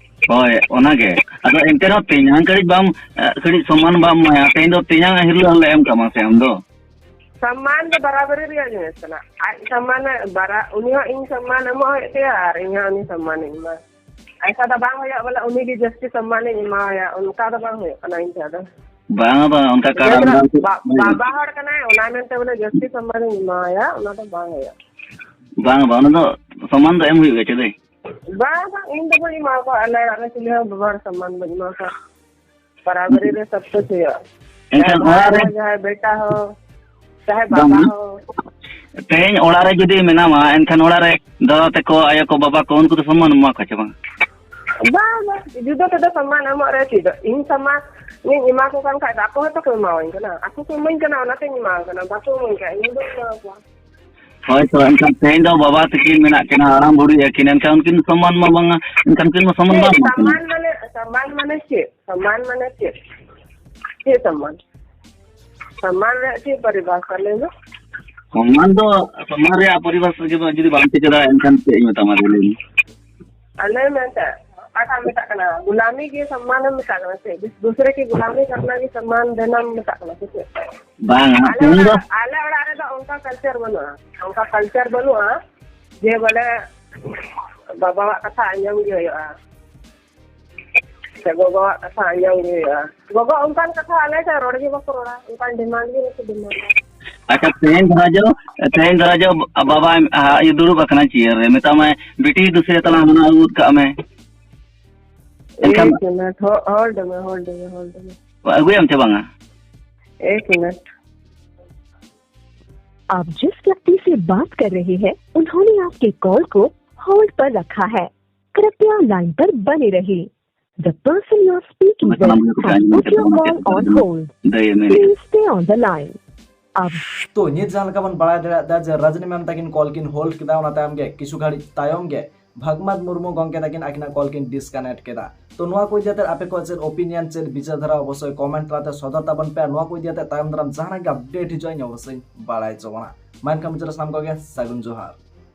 ᱦᱳᱭ, ᱚᱱᱟᱜᱮ᱾ ᱟᱫᱚ ᱮᱱᱛᱮ ᱨᱮᱦᱚᱸ ᱛᱮᱧᱟᱝ ᱠᱟᱹᱴᱤᱡ ᱵᱟᱢ, ᱮ, ᱠᱟᱹᱴᱤᱡ ᱥᱚᱢᱢᱟᱱ ᱵᱟᱢ ᱮᱢᱟᱭᱟ, ᱛᱮᱦᱮᱧ ᱫᱚ ᱛᱮᱧᱟᱝ ᱦᱤᱨᱞᱟᱹ ᱦᱚᱸᱞᱮ ᱮᱢ ᱠᱟᱢᱟ ᱥᱮ ᱟᱢ ᱫᱚ? ᱥᱚᱢᱢᱟᱱ ᱫᱚ ᱵᱟᱨᱟᱵᱟᱨᱤ ᱨᱮᱭᱟᱜ ᱡᱤᱱᱤᱥ ᱠᱟᱱᱟ᱾ ᱟᱡ ᱥᱚᱢᱢᱟᱱᱮ ᱵᱟᱨᱟ-, ᱩᱱᱤ ᱦᱚᱸ ᱤᱧ ᱥᱚᱢᱢᱟᱱ ᱮᱢᱚᱜ ᱦᱩᱭᱩᱜ ᱛᱟᱭᱟ ᱟᱨ ᱤᱧ ᱦᱚᱸ ᱩᱱᱤ ᱥᱚᱢᱢᱟᱱᱤᱧ ᱮᱢᱟ᱾ ᱮᱥᱟ ᱫᱚ ᱵᱟᱝ ᱦᱩᱭᱩᱜᱼᱟ ᱵᱚᱞᱮ ᱩᱱᱤ ᱜᱮ ᱡᱟᱹᱥᱛᱤ ᱥᱚᱢᱢᱟᱱᱤᱧ ᱮᱢᱟᱣᱟᱭᱟ, ᱚᱱᱠᱟ ᱫᱚ ᱵᱟᱝ ᱦᱩᱭᱩᱜ ᱠᱟᱱᱟ ᱤᱧ ᱴᱷᱮᱱ ᱫᱚ᱾ ᱵᱟᱝᱟ, ᱵᱟᱝᱟ, ᱚᱱᱠᱟ ᱡᱮ ᱠᱟᱨᱚᱱ ᱵᱚᱞᱮ ᱵᱟᱝ ᱵᱟ-, ᱦᱩᱭᱩᱜᱼᱟ᱾ ᱵᱟᱵᱟ ᱦᱚᱲ ᱠᱟᱱᱟᱭ, ᱚᱱᱟ ᱢᱮᱱᱛᱮ ᱵᱚᱞᱮ ᱡᱟᱹᱥᱛᱤ ᱥᱚᱢᱢᱟᱱᱤᱧ ᱮᱢᱟᱣᱟᱭᱟ, ᱚᱱᱟ ᱫᱚ ᱵᱟᱝ ᱦᱩᱭᱩᱜᱼᱟ᱾ ᱵᱟᱝᱟ, ᱵᱟᱝᱟ, ᱚᱱᱟ ᱫᱚ ᱥᱚᱢᱢᱟᱱ ᱫᱚ ᱮᱢ ᱦᱩᱭᱩᱜ ᱜᱮᱭᱟ, ᱪᱮ ᱫᱟᱹᱭ? ᱵᱟᱝ, ᱵᱟᱝ, ᱤᱧ ᱫᱚ ᱵᱟᱹᱧ ᱮᱢᱟ ᱠᱚᱣᱟ, ᱟᱞᱮ ᱚᱲᱟᱜ ᱨᱮ ᱪᱤᱞᱤ ᱦᱚᱸ ᱵᱟᱵᱟ ᱦᱚᱲ ᱥᱚᱢᱢᱟᱱ ᱵᱟᱹᱧ ᱮᱢᱟ ᱠᱚᱣᱟ᱾ ᱵᱟᱨᱟᱵᱟᱨᱤ ᱨᱮ ᱥᱚᱵ ᱠᱩᱪ ᱦᱩᱭᱩᱜᱼᱟ᱾ ᱮᱱᱠᱷᱟᱱ ᱪᱟᱦᱮ ᱵᱷᱟᱭ ᱚᱲᱟᱜ ᱨᱮ ᱦᱚ, ᱪᱟᱦᱮ ᱵᱮᱴᱟ ᱦᱚ, ᱪᱟᱦᱮ ᱵᱟᱵᱟ ᱵᱟᱝ᱾ ᱦᱚ᱾ ᱛᱮᱦᱮᱧ ᱚᱲᱟᱜ ᱨᱮ ᱡᱩᱫᱤ ᱢᱮᱱᱟᱢᱟ, ᱮᱱᱠᱷᱟᱱ ᱚᱲᱟᱜ ᱨᱮ ᱫᱟᱫᱟ ᱛᱟᱠᱚ, ᱟᱭᱳ ᱠᱚ, ᱵᱟᱵᱟ ᱠᱚ, ᱩᱱᱠᱩ ᱫᱚ ᱥᱚᱢᱢᱟᱱ ᱮᱢᱟ ᱠᱚᱣᱟ ᱪᱮ ᱵᱟᱝ? ᱵᱟᱝ, ᱵᱟᱝ, ᱡᱩᱫᱟᱹ ᱛᱮᱫᱚ ᱥᱚᱢᱢᱟᱱ ᱮᱢᱚᱜ ᱨᱮ ᱪᱮᱫ? ᱤᱧ ᱥᱚᱢᱢᱟᱱ ᱤᱧ ᱮᱢᱟ ᱠᱚ ᱠᱟᱱ ᱠᱷᱟᱡ ᱫᱚ ᱟᱠᱚ ᱦᱚᱸᱛᱚ ᱠᱚ ᱮᱢᱟᱣᱟᱹᱧ ᱠᱟᱱᱟ᱾ ᱟᱠᱚ ᱠᱚ ᱤᱢᱟᱹᱧ ᱠᱟᱱᱟ, ᱚᱱᱟᱛᱮᱧ ᱮᱢᱟ ᱠᱚ ᱠᱟᱱᱟ, ᱵᱟᱠᱚ ᱤᱢᱟᱹᱧ ᱠᱷᱟᱡ ᱤᱧ ᱫᱚ ᱮᱢᱟ ᱠᱚᱣᱟ᱾ ᱦᱳᱭ ᱛᱚ, ᱮᱱᱠᱷᱟᱱ ᱛᱮᱦᱮᱧ ᱫᱚ ᱵᱟᱵᱟ ᱛᱟᱹᱠᱤᱱ ᱢᱮᱱᱟᱜ ᱠᱤᱱᱟ, ᱦᱟᱲᱟᱢ ᱵᱩᱲᱦᱤ ᱟᱹᱠᱤᱱ, ᱮᱱᱠᱷᱟᱱ ᱩᱱᱠᱤᱱ ᱥᱚᱢᱢᱟᱱ ᱢᱟ ᱵᱟᱝᱟ, ᱮᱱᱠᱷᱟᱱ ᱩᱱᱠᱤᱱ ᱢᱟ ᱥᱚᱢᱢᱟᱱ ᱪᱮᱫ ᱵᱟᱝ ᱮᱢᱟ ᱠᱤᱱᱟ᱾ ᱥᱚᱢᱢᱟᱱ ᱢᱟᱱᱮ, ᱥᱚᱢᱢᱟᱱ ᱢᱟᱱᱮ ᱪᱮᱫ? ᱥᱚᱢᱢᱟᱱ ᱢᱟᱱᱮ ᱪᱮᱫ? ᱪᱮᱫ ᱥᱚᱢᱢᱟᱱ? ᱥᱚᱢᱢᱟᱱ ᱨᱮᱭᱟᱜ ᱪᱮᱫ ᱯᱚᱨᱤᱵᱷᱟᱥᱟ ᱞᱟᱹᱭ ᱢᱮ? ᱥᱚᱢᱢᱟᱱ ᱫᱚ, ᱥᱚᱢᱢᱟᱱ ᱨᱮᱭᱟᱜ ᱯᱚᱨᱤᱵᱷᱟᱥᱟ ᱜᱮ ᱡᱩᱫᱤ ᱵᱟᱢ ᱴᱷᱤᱠᱟᱹ ᱫᱟᱲᱮᱭᱟᱜᱼᱟ, ᱮᱱᱠᱷᱟᱱ ᱪᱮᱫ ᱤᱧ ᱢᱮᱛᱟᱢᱟ ᱞᱟᱹᱭ ᱢᱮ? ᱟᱞᱮ ᱢᱮᱱᱛᱮ ᱚᱠᱟᱴᱟᱜ ᱢᱮᱛᱟᱜ ᱠᱟᱱᱟ? ᱜᱩᱞᱟᱢᱤ ᱜᱮ ᱥᱚᱢᱢᱟᱱ ᱮᱢ ᱢᱮᱛᱟᱜ ᱠᱟᱱᱟ ᱥᱮ? ᱫᱩᱥᱨᱮ ᱠᱤ ᱜᱩᱞᱟᱢᱤ ᱠᱟᱨᱱᱟ ᱜᱮ ᱥᱚᱢᱢᱟᱱ ᱫᱮᱱᱟᱢ ᱢᱮᱛᱟᱜ ᱠᱟᱱᱟ ᱥᱮ ᱪᱮᱫ? ᱵᱟᱝ, ᱟᱞᱮ ᱛᱮᱦᱮᱧ ᱫᱚ ᱚᱲᱟᱜ, ᱟᱞᱮ ᱚᱲᱟᱜ ᱨᱮᱫᱚ ᱚᱱᱠᱟ ᱠᱟᱞᱪᱟᱨ ᱵᱟᱹᱱᱩᱜᱼᱟ, ᱚᱱᱠᱟ ᱠᱟᱞᱪᱟᱨ ᱵᱟᱹᱱᱩᱜᱼᱟ ᱡᱮ ᱵᱚᱞᱮ ᱵᱟᱵᱟᱣᱟᱜ ᱠᱟᱛᱷᱟ ᱟᱸᱡᱚᱢ ᱜᱮ ᱦᱩᱭᱩᱜᱼᱟ᱾ ᱥᱮ ᱜᱚᱜᱚᱣᱟᱜ ᱠᱟᱛᱷᱟ ᱟᱸᱡᱚᱢ ᱜᱮ ᱦᱩᱭᱩᱜᱼᱟ᱾ ᱜᱚᱜᱚ ᱚᱱᱠᱟᱱ ᱠᱟᱛᱷᱟ ᱟᱞᱮ ᱥᱮᱫ ᱨᱚᱲ ᱜᱮ ᱵᱟᱠᱚ ᱨᱚᱲᱟ, ᱚᱱᱠᱟᱱ ᱰᱤᱢᱟᱱᱰ ᱜᱮ ᱵᱟᱠᱚ ᱰᱤᱢᱟᱱᱰᱟ᱾ ᱟᱪᱪᱷᱟ, ᱛᱮᱦᱮᱧ ᱫᱷᱟᱨᱟ ᱡᱚ, ᱛᱮᱦᱮᱧ ᱫᱷᱟᱨᱟ ᱡᱚ ᱵᱟᱵᱟ, ᱟ, ᱤᱭᱟᱹ ᱫᱩᱲᱩᱵ ᱟᱠᱟᱱᱟ ᱪᱮᱭᱟᱨ ᱨᱮ, ᱢᱮᱛᱟᱢᱟᱭ, "ᱵᱤᱴᱤ, ᱫᱩᱥᱨᱟᱹ ᱛᱟᱞᱟᱝ ᱦᱟᱱᱟ ᱟᱹᱜᱩ ᱜᱚᱫ ᱠᱟᱜ ᱢᱮ᱾" ᱮᱱᱠᱷᱟᱱ ᱮᱠ ᱢᱤᱱᱤᱴ, ᱦᱳ-, ᱦᱳᱞᱰ ᱢᱮ, ᱦᱳᱞᱰ ᱢᱮ, ᱦᱳᱞᱰ ᱢᱮ᱾ ᱟᱹᱜᱩᱭᱟᱢ ᱪᱮ ᱵᱟᱝᱟ? ᱮᱠ ᱢᱤᱱᱤᱴ᱾ आप जिस व्यक्ति से बात कर रहे हैं, उन्होंने आपके कॉल को होल्ड पर रखा है। कृपया लाइन पर बने रहिए। The person you are speaking with has put your call on hold। Please stay on the line। आप तो ᱱᱤᱛ ᱡᱟᱦᱟᱸ ᱞᱮᱠᱟ ᱵᱚᱱ ᱵᱟᱲᱟᱭ ᱫᱟᱲᱮᱭᱟᱜ ᱡᱮ ᱨᱟᱡᱽᱱᱤ ᱢᱮᱢ ᱛᱟᱹᱠᱤᱱ ᱠᱚᱞ ᱠᱤᱱ ᱦᱳᱞᱰ ᱠᱮᱫᱟ, ᱚᱱᱟ ᱛᱟᱭᱚᱢ ᱜᱮ ᱠᱤᱪᱷᱩ ᱜᱷᱟᱹᱲᱤᱡ ᱛᱟᱭᱚᱢ ᱜᱮ ᱵᱷᱟᱜᱽᱢᱟᱛ ᱢᱩᱨᱢᱩ ᱜᱚᱢᱠᱮ ᱛᱟᱹᱠᱤᱱ ᱟᱹᱠᱤᱱᱟᱜ ᱠᱚᱞ ᱠᱤᱱ ᱰᱤᱥᱠᱟᱱᱮᱠᱴ ᱠᱮᱫᱟ᱾ ᱛᱚ ᱱᱚᱣᱟ ᱠᱚ ᱤᱫᱤ ᱠᱟᱛᱮ ᱟᱯᱮ ᱠᱚᱣᱟᱜ ᱪᱮᱫ ᱚᱯᱤᱱᱤᱭᱚᱱ, ᱪᱮᱫ ᱵᱤᱪᱟᱹᱨ ᱫᱷᱟᱨᱟ, ᱚᱵᱚᱥᱥᱳᱭ ᱠᱚᱢᱮᱱᱴ ᱛᱟᱞᱟᱛᱮ ᱥᱚᱫᱚᱨ ᱛᱟᱵᱚᱱ ᱯᱮ᱾ ᱟᱨ ᱱᱚᱣᱟ ᱠᱚ ᱤᱫᱤ ᱠᱟᱛᱮ ᱛᱟᱭᱚᱢ ᱫᱟᱨᱟᱢ ᱡᱟᱦᱟᱱᱟᱜ ᱜᱮ ᱟᱯᱰᱮᱴ ᱦᱤᱡᱩᱜᱼᱟ, ᱤᱧ ᱚᱵᱚᱥᱥᱳᱭ ᱵᱟᱲᱟᱭ ᱦᱚᱪᱚ ᱵᱚᱱᱟ᱾ ᱢᱟ ᱮᱱᱠᱷᱟᱱ ᱢᱩᱪᱟᱹᱫ ᱨᱮ ᱥᱟᱱᱟᱢ ᱠᱚᱜᱮ ᱥᱟᱹᱜᱩᱱ ᱡᱚᱦᱟᱨ᱾